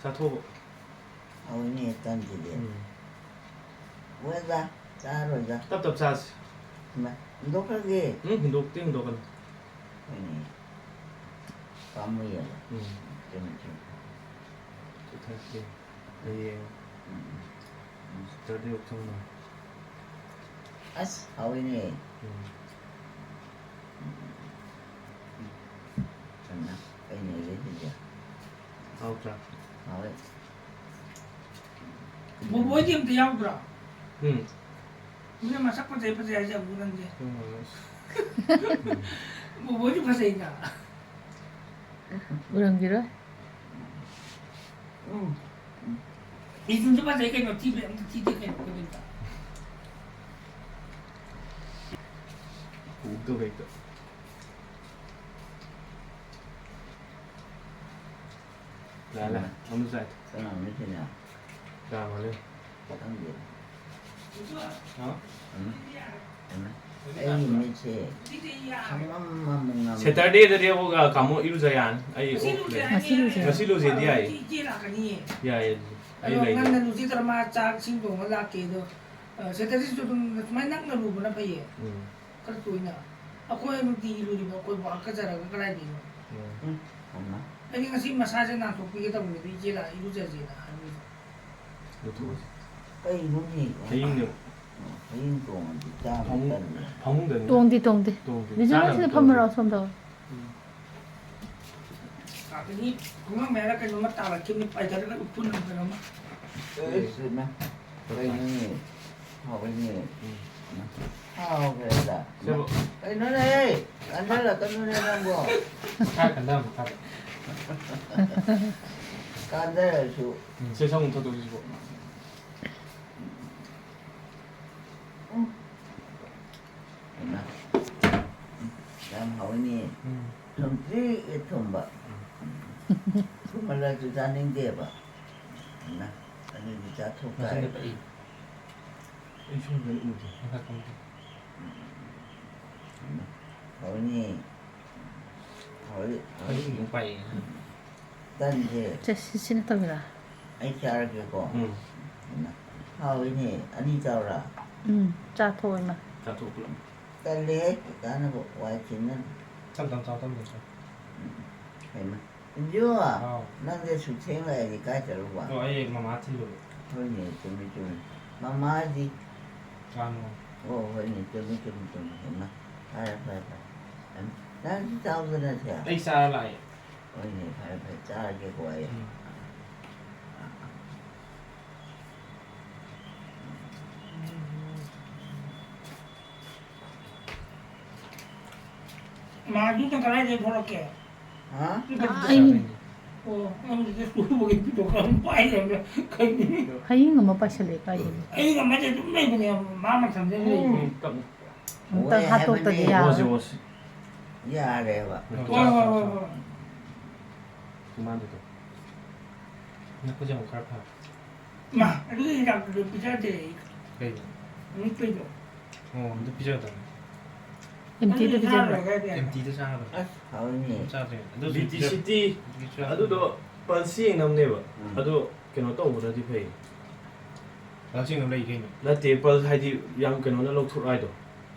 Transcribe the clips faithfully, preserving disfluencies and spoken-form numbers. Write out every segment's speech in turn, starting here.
ꯆꯥꯊꯣꯛꯑꯣ꯫ ꯍꯥꯎꯏꯅꯦ ꯇꯟꯁꯤꯗꯤ꯫ ꯎꯝ꯫ ꯍꯣꯏꯗ, ꯆꯥꯔꯣꯏꯗ꯫ ꯇꯞ ꯇꯞ ꯆꯥꯁꯤ꯫ ꯏꯃꯥ, ꯍꯨꯟꯗꯣꯛꯈ꯭ꯔꯒꯦ꯫ ꯎꯝ, ꯍꯨꯟꯗꯣꯛꯇꯤ ꯍꯨꯟꯗꯣꯛꯀꯅꯨ꯫ ꯍꯣꯏꯅꯦ꯫ ꯄꯥꯝꯃꯨꯏꯌꯦꯕ꯫ ꯎꯝ꯫ ꯆꯨꯝꯃꯤ, ꯆꯨꯝꯃꯤ꯫ ꯆꯨꯊꯔꯛꯀꯦ꯫ ꯍꯌꯦꯡ ꯎꯝ꯫ ꯁꯦꯇꯔꯗꯦ ꯑꯣꯛꯁꯟ ꯂꯣꯏ꯫ ꯑꯁ, ꯍꯥꯎꯏꯅꯦ꯫ ꯎꯝ꯫ ꯎꯝ꯫ ꯀꯩꯅꯣ, ꯀꯩꯅꯣ ꯂꯩꯔꯤꯁꯦ? ꯍꯥꯎꯇ꯭ꯔꯥ? ꯍꯥꯎꯋꯦ꯫ ꯕꯣꯕꯣꯏꯗꯤ ꯑꯝꯇ ꯌꯥꯎꯗ꯭ꯔꯣ? ꯎꯝ꯫ ꯃꯤꯅ ꯃꯁꯛ ꯐꯖꯩ ꯐꯖꯩ ꯍꯥꯏꯖꯕꯕꯨ ꯅꯪꯗꯤ꯫ ꯎꯝ꯫ ꯕꯣꯕꯣꯏꯁꯨ ꯐꯖꯩꯅ꯫ ꯎꯔꯝꯈꯤꯔꯣꯏ꯫ ꯎꯝ꯫ ꯏꯗꯨꯁꯨ ꯐꯖꯩ ꯀꯩꯅꯣ, ꯊꯤꯕ ꯑꯝꯇ ꯊꯤꯗꯦ ꯀꯩꯅꯣ, ꯑꯩꯈꯣꯏꯗꯤ ꯑꯝꯇ꯫ ꯎꯗꯕ ꯍꯦꯛꯇ꯫ ꯂꯥꯛꯑꯦ, ꯂꯥꯛꯑꯦ꯫ ꯎꯝ꯫ ꯑꯃꯨꯛ ꯆꯥꯏ꯫ ꯀꯅꯥꯅꯣ ꯁꯤꯅ? ꯀꯅꯥꯅꯣ ꯍꯥꯏꯔꯦ? ꯈꯪꯗꯦ꯫ ꯍꯥ? ꯎꯝ꯫ ꯎꯝ꯫ ꯑꯩꯒꯤ ꯃꯤꯠꯁꯦ ꯁꯨꯡꯉꯝ ꯑꯃꯨꯛ ꯉꯝꯃꯦ꯫ ꯁꯦꯇꯔꯗꯦꯗꯗꯤ ꯑꯃꯨꯛ, ꯑ, ꯀꯥꯃꯣ ꯏꯔꯨꯖ ꯌꯥꯅꯤ꯫ ꯑꯩ ꯉꯁꯤ ꯑꯣꯐ ꯂꯩ꯫ ꯂꯨꯖꯔꯅꯤ꯫ ꯉꯁꯤ ꯂꯨꯖꯩ꯫ ꯏꯆꯦ ꯂꯥꯛꯀꯅꯤꯌꯦ꯫ ꯌꯥꯏꯌꯦ ꯑꯗꯨꯗꯤ꯫ ꯑꯩ ꯑꯗꯣ ꯂꯩꯌꯦ꯫ ꯉꯟꯅ ꯂꯨꯖꯗ꯭ꯔ ꯃꯥ ꯆꯥꯛ ꯏꯁꯤꯡ ꯊꯣꯡꯉ ꯂꯥꯛꯀꯦ ꯑꯗꯣ, ꯑ, ꯁꯦꯇꯔꯗꯦꯁꯨ ꯑꯗꯨꯝ ꯁꯨꯃꯥꯏꯅ ꯅꯛꯅ ꯂꯨꯕꯅ ꯐꯩꯌꯦ꯫ ꯎꯝ꯫ ꯈꯔ ꯇꯣꯏꯅ꯫ ꯑꯩꯈꯣꯏ ꯅꯨꯡꯇꯤꯒꯤ ꯂꯨꯔꯤꯕ ꯑꯩꯈꯣꯏꯕꯨ ꯍꯥꯀꯠꯆꯔꯒ ꯀꯗꯥꯏꯗꯩꯅꯣ? ꯎꯝ꯫ ꯎꯝ, ꯍꯩꯃꯥ꯫ ꯑꯩꯗꯤ ꯉꯁꯤ ꯃꯁꯥꯁꯦ ꯅꯥꯟꯊꯣꯛꯄꯤꯒꯦ ꯇꯧꯕꯅꯦ, ꯑꯗꯨ ꯏꯆꯦ ꯂꯥꯛꯑ ꯏꯔꯨꯖꯁꯦꯅ ꯍꯥꯏꯕꯗꯨꯗ꯫ ꯂꯨꯊꯣꯛꯑꯁꯤ꯫ ꯀꯩꯅꯣꯅꯦ? ꯍꯌꯤꯡꯅꯦ꯫ ꯍꯌꯤꯡ ꯇꯣꯡꯉꯗꯤ ꯆꯥꯕ ꯐꯃꯨꯡ-, ꯇꯜꯂꯦ꯫ ꯐꯃꯨꯡꯗꯅꯦ꯫ ꯇꯣꯡꯗꯦ, ꯇꯣꯡꯗꯦ꯫ ꯇꯣꯡꯗꯦ꯫ ꯕꯤꯖꯨ, ꯅꯪ ꯆꯥꯅꯕ ꯁꯤꯗ ꯇꯣꯡꯗꯦ꯫ ꯐꯝꯃꯔꯣ, ꯁꯣꯝꯗ꯫ ꯎꯝ꯫ ꯑꯗꯒꯤ ꯈꯣꯡꯅꯥꯡ ꯃꯌꯥꯗ ꯀꯩꯅꯣꯝꯃ ꯇꯥꯔꯛꯈꯤꯕꯅꯤ, ꯄꯥꯏꯊꯔꯒ ꯎꯐꯨꯟ ꯑꯃ ꯀꯩꯅꯣꯝꯃ꯫ ꯑꯦꯁ, ꯏꯃꯥ꯫ ꯀꯩꯅꯣꯅꯦ? ꯍꯥꯎꯕꯅꯦ꯫ ꯎꯝ꯫ ꯍꯥꯎꯈ꯭ꯔꯦꯗ꯫ ꯁꯤꯕꯨ ꯀꯩꯅꯣꯅꯦꯍꯦ? ꯀꯟꯊꯔꯛꯀꯅꯨꯅꯦ ꯅꯪꯕꯣ꯫ ꯃꯈꯥ ꯀꯟꯊ, ꯃꯈꯥꯗ꯫ ꯀꯟꯊꯔꯁꯨ꯫ ꯎꯝ, ꯁꯦ ꯁꯪ ꯑꯃꯨꯛ ꯊꯛꯇꯣꯛꯁꯤ ꯁꯤꯕꯨ꯫ ꯎꯝ꯫ ꯎꯝ꯫ ꯌꯥꯝ ꯍꯥꯎꯏꯅꯦ꯫ ꯎꯝ꯫ ꯊꯨꯝꯇ꯭ꯔꯤꯛ ꯍꯦꯛ ꯊꯨꯝꯕ꯫ ꯎꯝ꯫ ꯊꯨꯝꯃꯜꯂꯁꯨ ꯆꯥꯅꯤꯡꯗꯦꯕ꯫ ꯏꯃꯥ, ꯑꯗꯨꯗꯤ ꯆꯥꯊꯣꯛ ꯇꯥꯔꯦ꯫ ꯃꯁꯤꯡꯗ ꯀꯛꯏ꯫ ꯑꯩ ꯁꯣꯝꯗꯅ ꯎꯗꯦ꯫ ꯃꯁꯛ ꯈꯪꯗꯦ꯫ ꯎꯝ꯫ ꯍꯥꯎꯏꯅꯦ꯫ ꯍꯥꯎꯏ, ꯍꯥꯎꯏ꯫ ꯑꯩ ꯑꯃꯨꯛ ꯄꯥꯏꯌꯦ꯫ ꯇꯟꯁꯦ ꯁꯦ, ꯁꯤ, ꯁꯤꯅ ꯇꯧꯒꯦꯔꯥ? ꯑꯩ ꯆꯥꯔꯒꯦꯀꯣ꯫ ꯎꯝ꯫ ꯏꯃꯥ, ꯍꯥꯎꯏꯅꯦ꯫ ꯑꯅꯤ ꯆꯥꯎꯔꯥ? ꯎꯝ, ꯆꯥꯊꯣꯛꯑꯣ, ꯏꯃꯥ꯫ ꯆꯥꯊꯣꯛꯑꯣ ꯄꯨꯂꯞ꯫ ꯇꯜꯂꯦꯍꯦ, ꯀꯥꯟꯅꯕ ꯋꯥꯏ ꯆꯤꯟꯅꯅꯤ꯫ ꯇꯞ ꯇꯞ ꯆꯥꯎ, ꯇꯞ ꯇꯞ ꯆꯥꯎ꯫ ꯎꯝ, ꯍꯩꯃꯥ꯫ ꯏꯟꯖꯨ, ꯍꯥꯎ꯫ ꯅꯪꯗꯤ ꯁꯨꯛ ꯊꯦꯡ ꯂꯥꯛꯏꯗꯤ ꯀꯥꯏ ꯆꯠꯂꯨꯕ? ꯑꯣ, ꯑꯩ ꯃꯃꯥ ꯊꯤꯜꯂꯨꯕ꯫ ꯍꯣꯏꯅꯦ, ꯆꯨꯝꯃꯤ, ꯆꯨꯝꯃꯤ꯫ ꯃꯃꯥꯗꯤ? ꯀꯥꯡꯉꯣ꯫ ꯑꯣ, ꯍꯣꯏꯅꯦ, ꯆꯨꯝꯃꯤ, ꯆꯨꯝꯃꯤ, ꯆꯨꯝꯃꯤ꯫ ꯍꯩꯃꯥ, ꯐꯔꯦ, ꯐꯔꯦ, ꯐꯔꯦ꯫ ꯍꯩꯃꯥ, ꯅꯪꯁꯨ ꯆꯥꯎꯗꯅ ꯁꯦ꯫ ꯑꯩ ꯆꯥꯔ ꯂꯥꯛꯑꯦ꯫ ꯍꯣꯏꯅꯦ, ꯐꯔꯦ, ꯐꯔꯦ, ꯆꯥꯔꯒꯦꯀꯣ ꯑꯩ꯫ ꯎꯝ꯫ ꯃꯥꯗꯨꯅ ꯀꯗꯥꯏꯗꯩ ꯊꯣꯛꯂꯛꯀꯦ? ꯍꯥ? ꯑꯩ ꯑꯣ, ꯑꯩ ꯍꯧꯖꯤꯛꯇ ꯁꯨꯕꯒꯤ ꯐꯤꯗꯣ ꯀꯔꯝ ꯄꯥꯏꯗꯕ꯭ꯔꯥ ꯈꯪꯗꯦ꯫ ꯍꯌꯤꯡ ꯑꯃ ꯄꯥꯏꯁꯜꯂꯛꯑꯦ ꯀꯥꯏꯗꯅꯣ꯫ ꯑꯩ ꯀꯃꯥꯏꯅ ꯑꯗꯨꯝ ꯂꯩꯕꯅꯦ, ꯃꯥ ꯃꯊꯟꯇ ꯂꯩꯕꯅꯦ꯫ ꯎꯝ, ꯇꯞꯅ꯫ ꯑꯝꯇ ꯍꯣꯏ ꯍꯥꯠꯇꯣꯛꯇꯗꯤ ꯍꯥꯏꯕꯅꯦ꯫ ꯌꯥꯔꯣꯏ꯫ ꯑꯣꯁꯤ, ꯑꯣꯁꯤ꯫ ꯌꯥꯔꯦꯕ꯫ ꯍꯣꯏ, ꯍꯣꯏ, ꯍꯣꯏ, ꯍꯣꯏ꯫ ꯆꯤꯡꯕꯥꯟꯗꯨꯗ꯫ ꯅꯛꯄꯁꯦ ꯑꯃꯨꯛ ꯈꯔ ꯐꯔꯦ꯫ ꯃꯥ, ꯑꯗꯨꯒꯤ ꯍꯤꯗꯥꯛꯇꯨꯗꯤ ꯄꯤꯖꯗꯦ ꯑꯩ꯫ ꯀꯩꯒꯤ? ꯃꯤꯠꯄꯩꯗꯣ꯫ ꯑꯣ, ꯑꯗꯨ ꯄꯤꯖꯒꯗꯕꯅꯤ꯫ ꯑꯦꯝꯇꯤꯗ ꯑꯗꯨꯗꯤ ꯄꯤꯖꯕ꯭ꯔꯥ? ꯆꯥꯔꯔꯣꯏꯒꯦ ꯍꯥꯏꯗꯤ꯫ ꯑꯦꯝꯇꯤꯗ ꯆꯥꯒꯗꯕꯅꯤ꯫ ꯑꯁ, ꯍꯥꯎꯋꯤꯅꯦ꯫ ꯆꯥꯗ꯭ꯔꯤ꯫ ꯑꯗꯨꯁꯨ ꯕꯤ ꯇꯤ ꯁꯤ ꯇꯤ, ꯄꯤꯖ-, ꯄꯤꯖ-, ꯑꯗꯨꯗꯣ ꯄꯜꯁ ꯌꯦꯡꯅꯕꯅꯦꯕ꯫ ꯎꯝ꯫ ꯑꯗꯣ ꯀꯩꯅꯣ ꯇꯧꯕꯅꯗꯤ ꯐꯩ꯫ ꯄꯜꯁ ꯌꯦꯡꯅꯕ ꯂꯩ ꯀꯩꯅꯣ꯫ ꯅꯠꯇꯦ, ꯄꯜꯁ ꯍꯥꯏꯗꯤ ꯌꯥꯝ ꯀꯩꯅꯣꯅ ꯂꯧꯊꯣꯔꯛꯑꯣ ꯍꯥꯏꯗꯣ꯫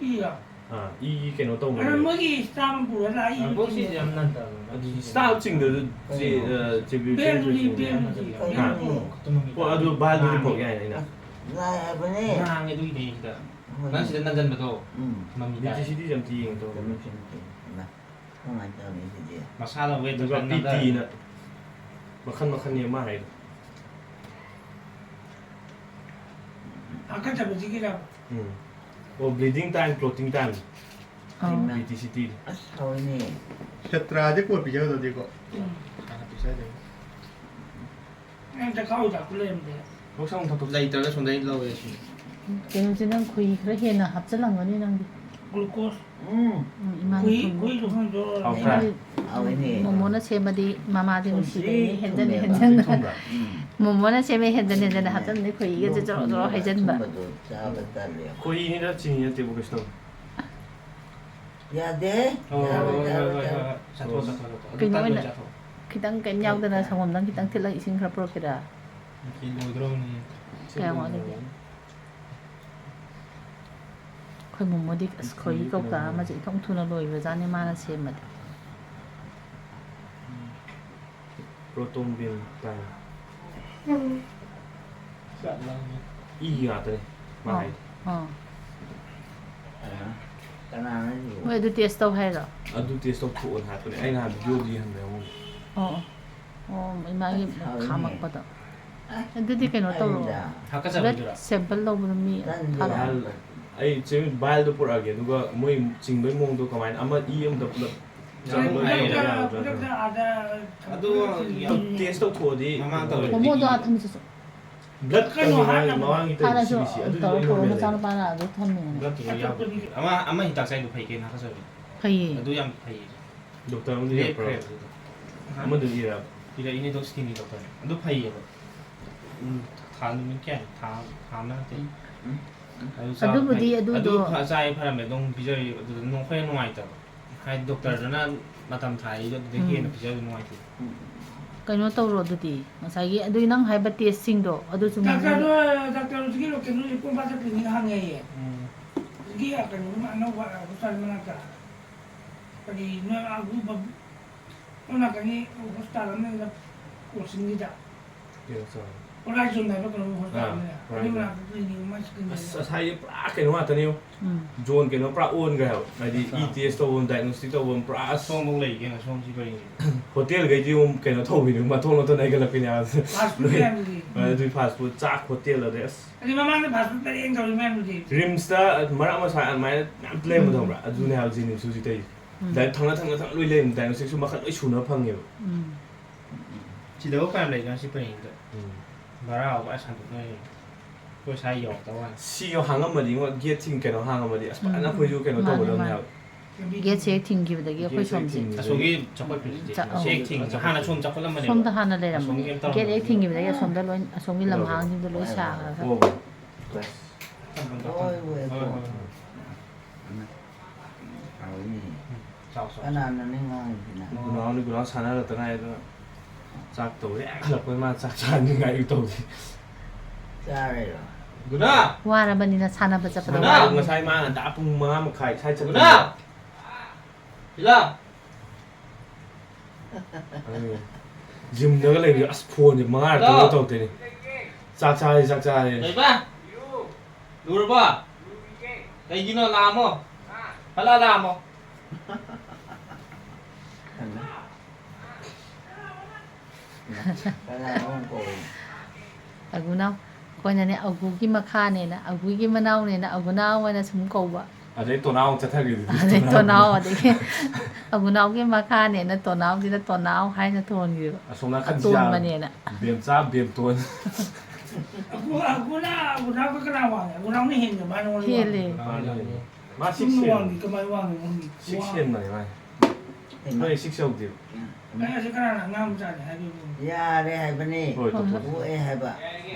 ꯏꯔꯣ? ꯑꯥ, ꯏꯒꯤ ꯀꯩꯅꯣ ꯇꯧꯅꯕꯅꯦ꯫ ꯑꯗꯣ ꯃꯣꯏꯒꯤ ꯁ꯭ꯇꯥꯝ ꯄꯨꯔ ꯂꯥꯛꯏ꯫ ꯑꯥ, ꯕꯣꯁ ꯁꯤꯗꯤ ꯌꯥꯝ ꯅꯟ ꯇꯧꯔꯝꯃꯣꯏ꯫ ꯑꯗꯨ ꯁ꯭ꯇꯥꯝ ꯆꯤꯡꯗ꯭ꯔꯁꯨ ꯆꯦ-, ꯀꯩꯅꯣ? ꯑꯥ, ꯆꯦꯕꯤ-, ꯕꯦꯜꯗꯨꯗꯤ, ꯆꯦꯕꯤ-, ꯕꯦꯜꯗꯨꯗꯤ, ꯍꯥ? ꯕꯦꯜꯗꯨꯗꯤ꯫ ꯍꯣꯏ, ꯑꯗꯨ ꯕꯥꯜꯗꯨꯗꯤ ꯄꯨꯔꯛ ꯌꯥꯏꯅ ꯑꯩꯅ꯫ ꯂꯥꯛꯑꯦ ꯍꯥꯏꯕꯅꯦ꯫ ꯉꯥꯡꯉꯦ ꯑꯗꯨꯒꯤꯅꯦ ꯁꯤꯗ꯫ ꯍꯣꯏꯅꯦ꯫ ꯅꯪ ꯁꯤꯗ ꯅꯟꯖꯟꯕꯗꯣ ꯎꯝ꯫ ꯃꯃꯤ ꯇꯥꯏ꯫ ꯕꯤ ꯇꯤ ꯁꯤ ꯇꯤ ꯌꯥꯝ ꯊꯤ ꯌꯦꯡꯉꯦ ꯇꯧꯕꯅꯦ꯫ ꯆꯨꯝꯃꯤ, ꯆꯨꯝꯃꯤ, ꯆꯨꯝꯃꯤ꯫ ꯏꯃꯥ, ꯀꯃꯥꯏꯅ ꯇꯧꯅꯤ ꯁꯤꯗꯤ? ꯃꯁꯥꯅ ꯋꯦꯠꯇꯣ ꯑꯗꯨꯒ ꯈꯔ ꯄꯤ ꯅꯝꯊꯔꯦ꯫ ꯇꯤꯅ ꯃꯈꯟ ꯃꯈꯟꯅꯦ ꯃꯥ ꯍꯥꯏꯗꯣ꯫ ꯍꯥꯀꯠꯆꯕꯁꯤꯒꯤꯔꯕ? ꯎꯝ꯫ ꯑꯣ, ꯕ꯭ꯂꯤꯗꯤꯡ ꯇꯥꯏꯝ, ꯀ꯭ꯂꯣꯇꯤꯡ ꯇꯥꯏꯝ꯫ ꯑꯥ꯫ B T C T. ꯑꯁ, ꯍꯥꯎꯋꯤꯅꯦ꯫ ꯁꯦꯇ꯭ꯔꯥꯁꯦ ꯀꯣꯟ ꯄꯤꯖꯒꯗꯕꯅꯤꯀꯣ꯫ ꯎꯝ꯫ ꯍꯥꯟꯅ ꯄꯤꯖꯗꯣꯏꯅꯤ꯫ ꯅꯪ ꯆꯈꯥꯎ ꯍꯤꯗꯥꯛꯇꯨ ꯂꯩꯔꯝꯗꯦ꯫ ꯂꯩꯇ꯭ꯔꯒ ꯁꯣꯝꯗ ꯑꯩ ꯂꯧꯔꯦ ꯁꯤꯅꯤ꯫ ꯀꯩꯅꯣꯁꯦ, ꯅꯪ ꯈꯣꯏꯍꯤ ꯈꯔ ꯍꯦꯟꯅ ꯍꯥꯞꯆꯜꯂꯝꯒꯅꯤ ꯅꯪꯗꯤ꯫ ꯒ꯭ꯂꯨꯀꯣꯁ꯫ ꯎꯝ꯫ ꯎꯝ, ꯏꯃꯥꯅ ꯈꯣꯏꯍꯤ, ꯊꯨꯝ-, ꯈꯣꯏꯍꯤꯗꯨ ꯈꯪꯗ꯭ꯔꯣ? ꯍꯥꯎꯕ꯭ꯔꯥ? ꯍꯥꯏꯗꯤ ꯍꯥꯎꯋꯤꯅꯦ꯫ ꯃꯣꯃꯣꯅ ꯁꯦꯝꯃꯗꯤ ꯃꯃꯥꯗꯤ ꯊꯨꯝꯁꯤ ꯅꯨꯡꯁꯤꯗꯣꯏꯅꯦ, ꯍꯦꯟꯖꯟꯅ ꯊꯨꯝꯃꯦꯕ꯫ ꯍꯦꯟꯖꯟꯅ꯫ ꯊꯨꯝꯕ꯭ꯔꯥ? ꯎꯝ꯫ ꯃꯣꯃꯣꯅ ꯁꯦꯝꯃꯦ, ꯍꯦꯟꯖꯟ ꯍꯦꯟꯖꯟꯅ ꯍꯥꯞꯆꯜꯂꯝꯅꯤ, ꯈꯣꯏꯍꯤꯒꯁꯦ ꯖꯣꯔꯣ ꯖꯣꯔꯣ ꯍꯩꯖꯟꯕ꯫ ꯊꯨꯝꯕꯗꯣ ꯆꯥꯕ ꯇꯜꯂꯦ꯫ ꯈꯣꯏꯍꯤꯅꯤꯗ, ꯆꯤꯅꯤ ꯅꯠꯇꯦꯕ ꯀꯩꯁꯨ ꯇꯧꯗꯦ꯫ ꯌꯥꯗꯦ꯫ ꯍꯣꯏ, ꯍꯣꯏ, ꯌꯥꯔꯣꯏ, ꯍꯣꯏ, ꯌꯥꯔꯣꯏ, ꯍꯣꯏ, ꯍꯣꯏ, ꯌꯥꯔꯣꯏ꯫ ꯍꯣꯏ꯫ ꯆꯥꯊꯣꯛꯑꯣ, ꯆꯥꯊꯣꯛꯑꯣ, ꯆꯥꯊꯣꯛꯑꯣ꯫ ꯑꯗꯨ ꯀꯩꯅꯣ ꯇꯟꯗꯣ ꯑꯣꯏꯅ ꯆꯥꯊꯣꯛꯑꯣ꯫ ꯈꯤꯇꯪ ꯀꯩꯝ ꯌꯥꯎꯗꯅ ꯁꯪꯒꯣꯝꯗꯪ ꯈꯤꯇꯪ ꯊꯤꯠꯂꯒ ꯏꯁꯤꯡ ꯈꯔ ꯄꯨꯔꯛꯀꯦꯔꯥ? ꯃꯈꯤ ꯂꯣꯏꯗ꯭ꯔꯣꯕꯅꯤ꯫ ꯀꯌꯥꯝ ꯋꯥꯠꯂꯤꯒꯦ? ꯑꯩꯈꯣꯏ ꯃꯣꯃꯣꯗꯤ ꯑꯁ ꯈꯣꯏꯍꯤ ꯀꯧꯇꯥ ꯑꯃꯁꯦ ꯏꯊꯣꯡ ꯊꯨꯅ ꯂꯣꯏꯕꯖꯥꯠꯅꯤ ꯃꯥꯅ ꯁꯦꯝꯃꯗꯤ꯫ Proton beam ꯇꯥꯏ꯫ ꯏ ꯉꯥꯛꯇꯅꯦ ꯃꯥ ꯑꯣ, ꯍꯥꯏꯗꯣ꯫ ꯑꯣ꯫ ꯑ, ꯀꯅꯥꯅ ꯏꯕ? ꯃꯣꯏ ꯑꯗꯨ ꯇꯦꯁ ꯇꯧ ꯍꯥꯏꯔꯣ? ꯑꯗꯨ ꯇꯦꯁ ꯇꯧꯊꯣꯛꯑꯣꯅ ꯍꯥꯏꯔꯛꯄꯅꯦ꯫ ꯑꯩ ꯅꯍꯥꯟ ꯚꯤꯗꯤꯑꯣꯗꯤ ꯌꯦꯡꯍꯟꯕꯅꯦ ꯑꯃꯨꯛ꯫ ꯑꯣ, ꯑꯣ꯫ ꯑꯣ, ꯏꯃꯥꯒꯤ ꯑꯁ, ꯍꯥꯎꯏꯅꯦ꯫ ꯈꯥꯝꯃꯛꯄꯗꯣ꯫ ꯑꯗꯨꯗꯤ ꯀꯩꯅꯣ ꯇꯧꯔꯣ꯫ ꯑꯩꯗ ꯕ꯭ꯂꯠ ꯍꯥꯀꯠꯆꯕꯗꯨꯔꯥ? ꯁꯦꯝꯄꯜ ꯂꯧꯕꯗꯣ ꯃꯤ ꯇꯟꯗꯦ꯫ ꯊꯥꯔꯛꯑꯣ꯫ ꯚꯥꯏꯜ, ꯑꯩ ꯆꯦ ꯚꯥꯏꯜꯗꯣ ꯄꯨꯔꯛꯑꯒꯦ, ꯑꯗꯨꯒ ꯃꯣꯏ ꯆꯤꯡꯕꯒꯤ ꯃꯑꯣꯡꯗꯣ ꯀꯃꯥꯏꯅ, ꯑꯃ ꯏ ꯑꯃꯗ ꯄꯨꯂꯞ ꯆꯥꯡ ꯂꯣꯏ ꯌꯦꯡꯉꯒ ꯌꯥꯕ꯭ꯔꯥ? ꯈꯨꯗꯛꯇ ꯑꯥꯗ ꯑꯗꯨ ꯇꯦꯁ ꯇꯧꯊꯣꯛꯑꯗꯤ ꯃꯃꯥꯡ ꯇꯧꯔꯦ꯫ ꯃꯣꯃꯣꯗꯣ ꯑꯥ ꯊꯝꯃꯁꯤꯁꯨ꯫ ꯕ꯭ꯂꯠ ꯀꯩꯅꯣ ꯀꯩꯅꯣ ꯍꯥꯏꯔꯤꯕ? ꯃꯃꯥꯡꯒꯤ ꯍꯥꯟꯅꯁꯨ ꯇꯧꯔꯤꯁꯤ ꯑꯗꯨꯗꯤ ꯇꯧꯔ ꯂꯣꯏ ꯄꯨꯔꯛꯑꯣ, ꯅꯣꯔꯃꯦꯜ ꯂꯩ꯫ ꯃꯆꯥꯅꯨꯄꯥꯅ ꯑꯗꯨ ꯊꯝꯃꯤꯅꯦ꯫ ꯕ꯭ꯂꯠꯇꯨ ꯌꯥꯎꯗꯦ꯫ ꯑꯃ ꯑꯃ ꯍꯤꯗꯥꯛ ꯆꯥꯏꯗꯣ ꯐꯩ ꯀꯩꯅꯣ ꯍꯥꯀꯠꯆꯕꯤ꯫ ꯐꯩꯌꯦ꯫ ꯑꯗꯨ ꯌꯥꯝ ꯐꯩꯌꯦ꯫ ꯗꯣꯛꯇꯔ ꯑꯃꯗ ꯌꯦꯡꯉꯛꯄ꯭ꯔꯣ? ꯂꯦꯞꯈ꯭ꯔꯦꯕ ꯑꯗꯨꯗꯣ꯫ ꯑꯃꯗꯨꯅ ꯏꯔꯕ? ꯏꯔꯛꯏꯅꯦ ꯑꯗꯣ ꯁ꯭ꯀꯤꯟꯒꯤ ꯗꯣꯛꯇꯔꯅꯦ꯫ ꯑꯗꯨ ꯐꯩꯌꯦꯕ꯫ ꯎꯝ, ꯊꯥ ꯅꯨꯃꯤꯠ ꯀꯌꯥꯅꯤ? ꯊꯥ ꯊꯥ ꯑꯃ ꯅꯠꯇꯦ꯫ ꯎꯝ, ꯎꯝ꯫ ꯑꯗꯨ ꯆꯥꯕ ꯑꯗꯨꯕꯨꯗꯤ ꯐꯩ꯫ ꯑꯗꯨꯗꯣ ꯑꯗꯨ ꯐ- ꯆꯥꯏ ꯐꯔꯝꯃꯦ ꯑꯗꯨꯝ ꯄꯤꯖꯔꯤ ꯑꯗꯨꯗ ꯅꯣ- ꯑꯩꯈꯣꯏꯅ ꯅꯨꯡꯉꯥꯏꯇꯕ꯫ ꯍꯥꯏꯗꯤ ꯗꯣꯛꯇꯔꯗꯨꯅ ꯃꯇꯝ ꯊꯥꯏꯗꯣ ꯑꯗꯨꯗꯒꯤ ꯎꯝ꯫ ꯍꯦꯟꯅ ꯄꯤꯖꯕꯗꯤ ꯅꯨꯡꯉꯥꯏꯇꯦ꯫ ꯀꯩꯅꯣ ꯇꯧꯔꯣ ꯑꯗꯨꯗꯤ, ꯉꯁꯥꯏꯒꯤ ꯑꯗꯨꯒꯤ ꯅꯪ ꯍꯥꯏꯕ ꯇꯦꯁꯁꯤꯡꯗꯣ ꯑꯗꯨꯁꯨ ꯃꯣꯃꯣ ꯗꯥꯛꯇꯔꯗꯣ, ꯗꯥꯛꯇꯔ ꯍꯧꯖꯤꯛꯀꯤ ꯂꯣꯀꯦꯜꯗ ꯍꯧꯖꯤꯛ ꯄꯣꯝꯄꯥꯠꯇ ꯀ꯭ꯂꯤꯅꯤꯛ ꯍꯥꯡꯉꯦꯌꯦ꯫ ꯎꯝ꯫ ꯍꯧꯖꯤꯛꯀꯤ ꯀꯩꯅꯣꯒꯤ ꯑꯅꯧꯕ ꯍꯣꯁꯄꯤꯇꯥꯜ ꯃꯅꯥꯛꯇ꯫ ꯀꯔꯤ ꯅꯣꯏ ꯑꯥꯒꯨ ꯕꯕ-, ꯅꯣꯏ ꯅꯥꯀꯟꯒꯤ ꯍꯣꯁꯄꯤꯇꯥꯜ ꯑꯃ ꯂꯩꯕ ꯀꯣꯆꯤꯡꯒꯤꯗ꯫ ꯀꯩꯅꯣ ꯆꯥꯕ? ꯍꯣꯔꯥꯏꯖꯣꯟ ꯍꯥꯏꯕ ꯀꯩꯅꯣ ꯍꯣꯁꯄꯤꯇꯥꯜ ꯑꯥ, ꯑꯃ ꯂꯩ꯫ ꯑꯗꯨ ꯍꯣꯔꯥꯏꯖꯣꯟ꯫ ꯃꯅꯥꯛꯇ ꯀ꯭ꯂꯤꯅꯤꯛ ꯑꯃ ꯁ꯭ꯀꯤꯟ ꯑꯁ ꯂꯩꯕ꯫ ꯉꯁꯥꯏꯒꯤ ꯄꯨꯔꯥ ꯀꯩꯅꯣ ꯉꯥꯛꯇꯅꯦ꯫ ꯎꯝ꯫ ꯖꯣꯟ ꯀꯩꯅꯣ ꯄꯨꯔꯥ ꯑꯣꯟꯈ꯭ꯔꯦ ꯍꯥꯏꯕ꯫ ꯍꯥꯏꯗꯤ ꯏ ꯇꯦꯁ ꯇꯧꯐꯝ, ꯗꯥꯏꯒꯅꯣꯁꯇꯤꯛ ꯇꯧꯐꯝ ꯄꯨꯔꯥ ꯑꯁ꯫ ꯁꯣꯝꯐꯧ ꯂꯩ ꯀꯩꯅꯣ ꯁꯣꯝꯁꯤ ꯄꯔꯦꯡꯁꯤꯗ꯫ ꯍꯣꯇꯦꯜꯈꯩꯗꯤ ꯑꯃꯨꯛ ꯀꯩꯅꯣ ꯇꯧꯕꯤꯅꯦ, ꯃꯊꯣꯟ ꯃꯊꯣꯟ ꯍꯥꯏꯒꯠꯂꯛꯄꯤꯅꯦ ꯍꯥꯏꯕ꯫ ꯐꯥꯁ ꯐꯨꯗ ꯃꯌꯥꯝꯗꯨꯗꯤ꯫ ꯑꯗꯨꯏ ꯐꯥꯁ ꯐꯨꯗ, ꯆꯥꯛ ꯍꯣꯇꯦꯜ ꯑꯗꯩ ꯑꯁ꯫ ꯑꯗꯩ ꯃꯃꯥꯡꯗ ꯐꯥꯁ ꯐꯨꯗ ꯄꯔꯦꯡ ꯇꯧꯔꯤ ꯃꯌꯥꯝꯗꯨꯗꯤ꯫ ꯔꯤꯝꯁꯇ ꯃꯔꯛ ꯑꯃ ꯁꯥꯏ ꯑꯗꯨꯃꯥꯏꯅ ꯃꯌꯥꯝ ꯂꯩꯔꯝꯕꯗꯣ ꯎꯝ꯫ ꯈꯪꯕ꯭ꯔꯥ? ꯑꯗꯨꯅꯦ ꯍꯥꯏꯕ ꯖꯦꯅꯤꯝꯁ ꯍꯧꯖꯤꯛ ꯇꯧꯔꯤꯁꯦ꯫ ꯎꯝ꯫ ꯗꯥꯏꯔꯦꯛ ꯊꯪꯅ ꯊꯪꯅ ꯊꯪꯅ ꯂꯣꯏ ꯂꯩꯔꯝꯃꯤ, ꯗꯥꯏꯒꯅꯣꯁꯇꯤꯛꯁꯨ ꯃꯈꯜ ꯂꯣꯏ ꯁꯨꯅ ꯐꯪꯉꯦꯕ꯫ ꯎꯝ꯫ ꯁꯤꯗꯕꯨ ꯀꯌꯥꯝ ꯂꯩꯗꯅꯣ ꯁꯤ ꯄꯔꯦꯡꯗ? ꯎꯝ꯫ ꯚꯔꯥ ꯍꯥꯎꯕ ꯑꯁꯥꯟꯗꯣꯛꯅꯔꯦ꯫ ꯑꯩꯈꯣꯏ ꯁ꯭ꯋꯥꯏ ꯌꯧꯔꯛꯇꯕ ꯋꯥꯅꯤ꯫ ꯁꯤꯒ ꯍꯥꯡꯉꯝꯃꯗꯤ ꯉꯣ, ꯒꯦꯠꯁꯤꯡ ꯀꯩꯅꯣ ꯍꯥꯡꯉꯝꯃꯗꯤ ꯑꯁ ꯐꯖꯅ ꯎꯝ꯫ ꯑꯩꯈꯣꯏꯁꯨ ꯀꯩꯅꯣ ꯃꯥꯅꯦ, ꯇꯧꯒꯗꯕꯅꯦ ꯃꯥꯅꯦ꯫ ꯍꯥꯏꯕ꯫ ꯒꯦꯠꯁꯦ ꯍꯦꯛ ꯊꯤꯡꯈꯤꯕꯗꯒꯤ ꯑꯩꯈꯣꯏ ꯒꯦꯠꯁꯦ ꯍꯦꯛ ꯁꯣꯝꯁꯦ꯫ ꯊꯤꯡꯈꯤꯕꯗꯒꯤ꯫ ꯑꯁꯣꯝꯒꯤ ꯆꯥꯎꯈꯠꯄꯤꯁꯦ ꯆꯥ-, ꯁꯤ ꯍꯦꯛ ꯊꯤꯡ-, ꯍꯥꯟꯅ ꯁꯣꯝ ꯆꯥꯎꯈꯠꯂꯝꯕꯅꯦꯕ꯫ ꯁꯣꯝꯗ ꯍꯥꯟꯅ ꯂꯩꯔꯝꯕꯅꯦ꯫ ꯑꯁꯣꯝꯒꯤ ꯑꯃ ꯇꯧꯔꯝꯕꯅꯦ꯫ ꯒꯦꯠ ꯍꯦꯛ ꯊꯤꯡꯈꯤꯕꯗꯒꯤ ꯑꯁꯣꯝꯗ ꯂꯣꯏ, ꯑꯁꯣꯝꯒꯤ ꯀꯩꯗꯧꯕ? ꯂꯝꯍꯥꯡꯁꯤꯡꯗꯣ ꯂꯣꯏ ꯁꯥꯈ꯭ꯔꯒ꯫ ꯑꯣ꯫ ꯍꯣꯏ, ꯍꯣꯏ, ꯍꯣꯏ, ꯍꯣꯏ, ꯍꯣꯏ꯫ ꯍꯥꯎꯅꯤ꯫ ꯆꯥꯎ, ꯆꯥꯎ꯫ ꯀꯅꯥꯅꯅꯤ ꯉꯥꯡꯉꯤꯁꯤꯅ? ꯒꯨꯅꯥꯎꯅꯤ, ꯒꯨꯅꯥꯎ ꯁꯥꯟꯅꯔꯛꯇ ꯉꯥꯏꯗꯅ ꯆꯥꯛ ꯇꯧꯔꯦ꯫ ꯍꯜꯂꯛꯄꯩ ꯃꯥ ꯆꯥꯛ ꯆꯥꯅꯤꯡꯉꯥꯏ ꯇꯧꯔꯤ꯫ ꯆꯥꯔꯦꯔꯣ? ꯒꯨꯅꯥ! ꯋꯥꯔꯕꯅꯤꯅ ꯁꯥꯟꯅꯕ ꯆꯠꯄꯗ ꯒꯨꯅꯥ! ꯋꯥꯔꯕꯅꯤ꯫ ꯉꯁꯥꯏ ꯃꯥ ꯉꯟꯇꯥ ꯄꯨꯡ ꯃꯉꯥ ꯃꯈꯥꯏ ꯁ꯭ꯋꯥꯏ ꯆꯠꯄꯅꯦ꯫ ꯒꯨꯅꯥ! ꯁꯤꯂꯥ! ꯑꯗꯨꯅꯦ꯫ ꯖꯤꯝꯗꯒ ꯂꯩꯕꯗꯣ ꯑꯁ ꯐꯣꯟꯁꯦ ꯃꯉꯥꯔꯛ ꯇꯧꯔ ꯇꯧꯔꯛꯇꯣꯏꯅꯦ꯫ ꯆꯥꯛ ꯆꯥꯔꯦ, ꯆꯥꯛ ꯆꯥꯔꯦ꯫ ꯂꯩꯕ? ꯂꯨꯔꯕꯣ? ꯀꯩꯒꯤꯅꯣ? ꯂꯥꯛꯑꯝꯃꯣ꯫ ꯐꯠ ꯂꯥꯛꯑꯝꯃꯣ꯫ ꯀꯅꯥꯅꯣ ꯀꯧꯔꯤꯅꯣ? ꯑꯒꯨꯅꯥꯎ꯫ ꯑꯩꯈꯣꯏꯅꯅꯦ ꯑꯒꯨꯒꯤ ꯃꯈꯥꯅꯦꯅ, ꯑꯒꯨꯒꯤ ꯃꯅꯥꯎꯅꯦꯅ ꯑꯒꯨꯅꯥꯎ ꯍꯥꯏꯅ ꯁꯨꯝ ꯀꯧꯕ꯫ ꯑꯗꯩ ꯇꯣꯅꯥꯎ ꯆꯠꯊꯈ꯭ꯔꯤꯗꯨꯗꯤ꯫ ꯑꯗꯩ ꯇꯣꯅꯥꯎ, ꯑꯗꯒꯤ ꯑꯒꯨꯅꯥꯎꯒꯤ ꯃꯈꯥꯅꯦꯅ ꯇꯣꯅꯥꯎꯁꯤꯗ ꯇꯣꯅꯥꯎ ꯍꯥꯏꯅ ꯊꯣꯟꯈꯤꯕ꯫ ꯑꯁꯣꯝ ꯅꯥꯀꯟ ꯑꯇꯣꯟꯕꯅꯦꯅ꯫ ꯕꯦꯝꯆꯥ, ꯕꯦꯝꯇꯣꯟ꯫ ꯑꯒꯨꯅꯥ, ꯑꯒꯨꯅꯥꯒ ꯀꯅꯥ ꯋꯥꯡꯉꯦ? ꯑꯒꯨꯅꯥꯎꯅ ꯍꯦꯟꯒꯦ, ꯃꯥꯅ ꯋꯥꯡꯉꯦ꯫ ꯍꯦꯜꯂꯦ꯫ ꯃꯥꯅ ꯍꯦꯜꯂꯦ꯫ ꯃꯥ ꯁꯤꯛꯁ ꯁꯨꯝ ꯍꯦꯟ-, ꯋꯥꯡꯉꯤ, ꯀꯃꯥꯏꯅ ꯋꯥꯡꯉꯤ ꯈꯪꯗꯦ꯫ ꯁꯤꯛꯁ ꯋꯥꯡ-, ꯍꯦꯟꯕꯅꯦ ꯃꯥ꯫ ꯍꯩꯃꯥ꯫ ꯅꯣꯏ ꯁꯤꯛꯁ ꯌꯧꯗꯦꯕ꯫ ꯑꯩ ꯑꯁꯤ ꯀꯅꯥꯅ ꯑꯉꯥꯡ ꯃꯆꯥꯅꯤ ꯍꯥꯏꯕꯤꯕ? ꯌꯥꯔꯦ ꯍꯥꯏꯕꯅꯦ꯫ ꯍꯣꯏ, ꯇꯣꯛꯊꯣꯛꯑꯣ꯫ ꯄꯣꯛꯑꯦ ꯍꯥꯏꯕ꯫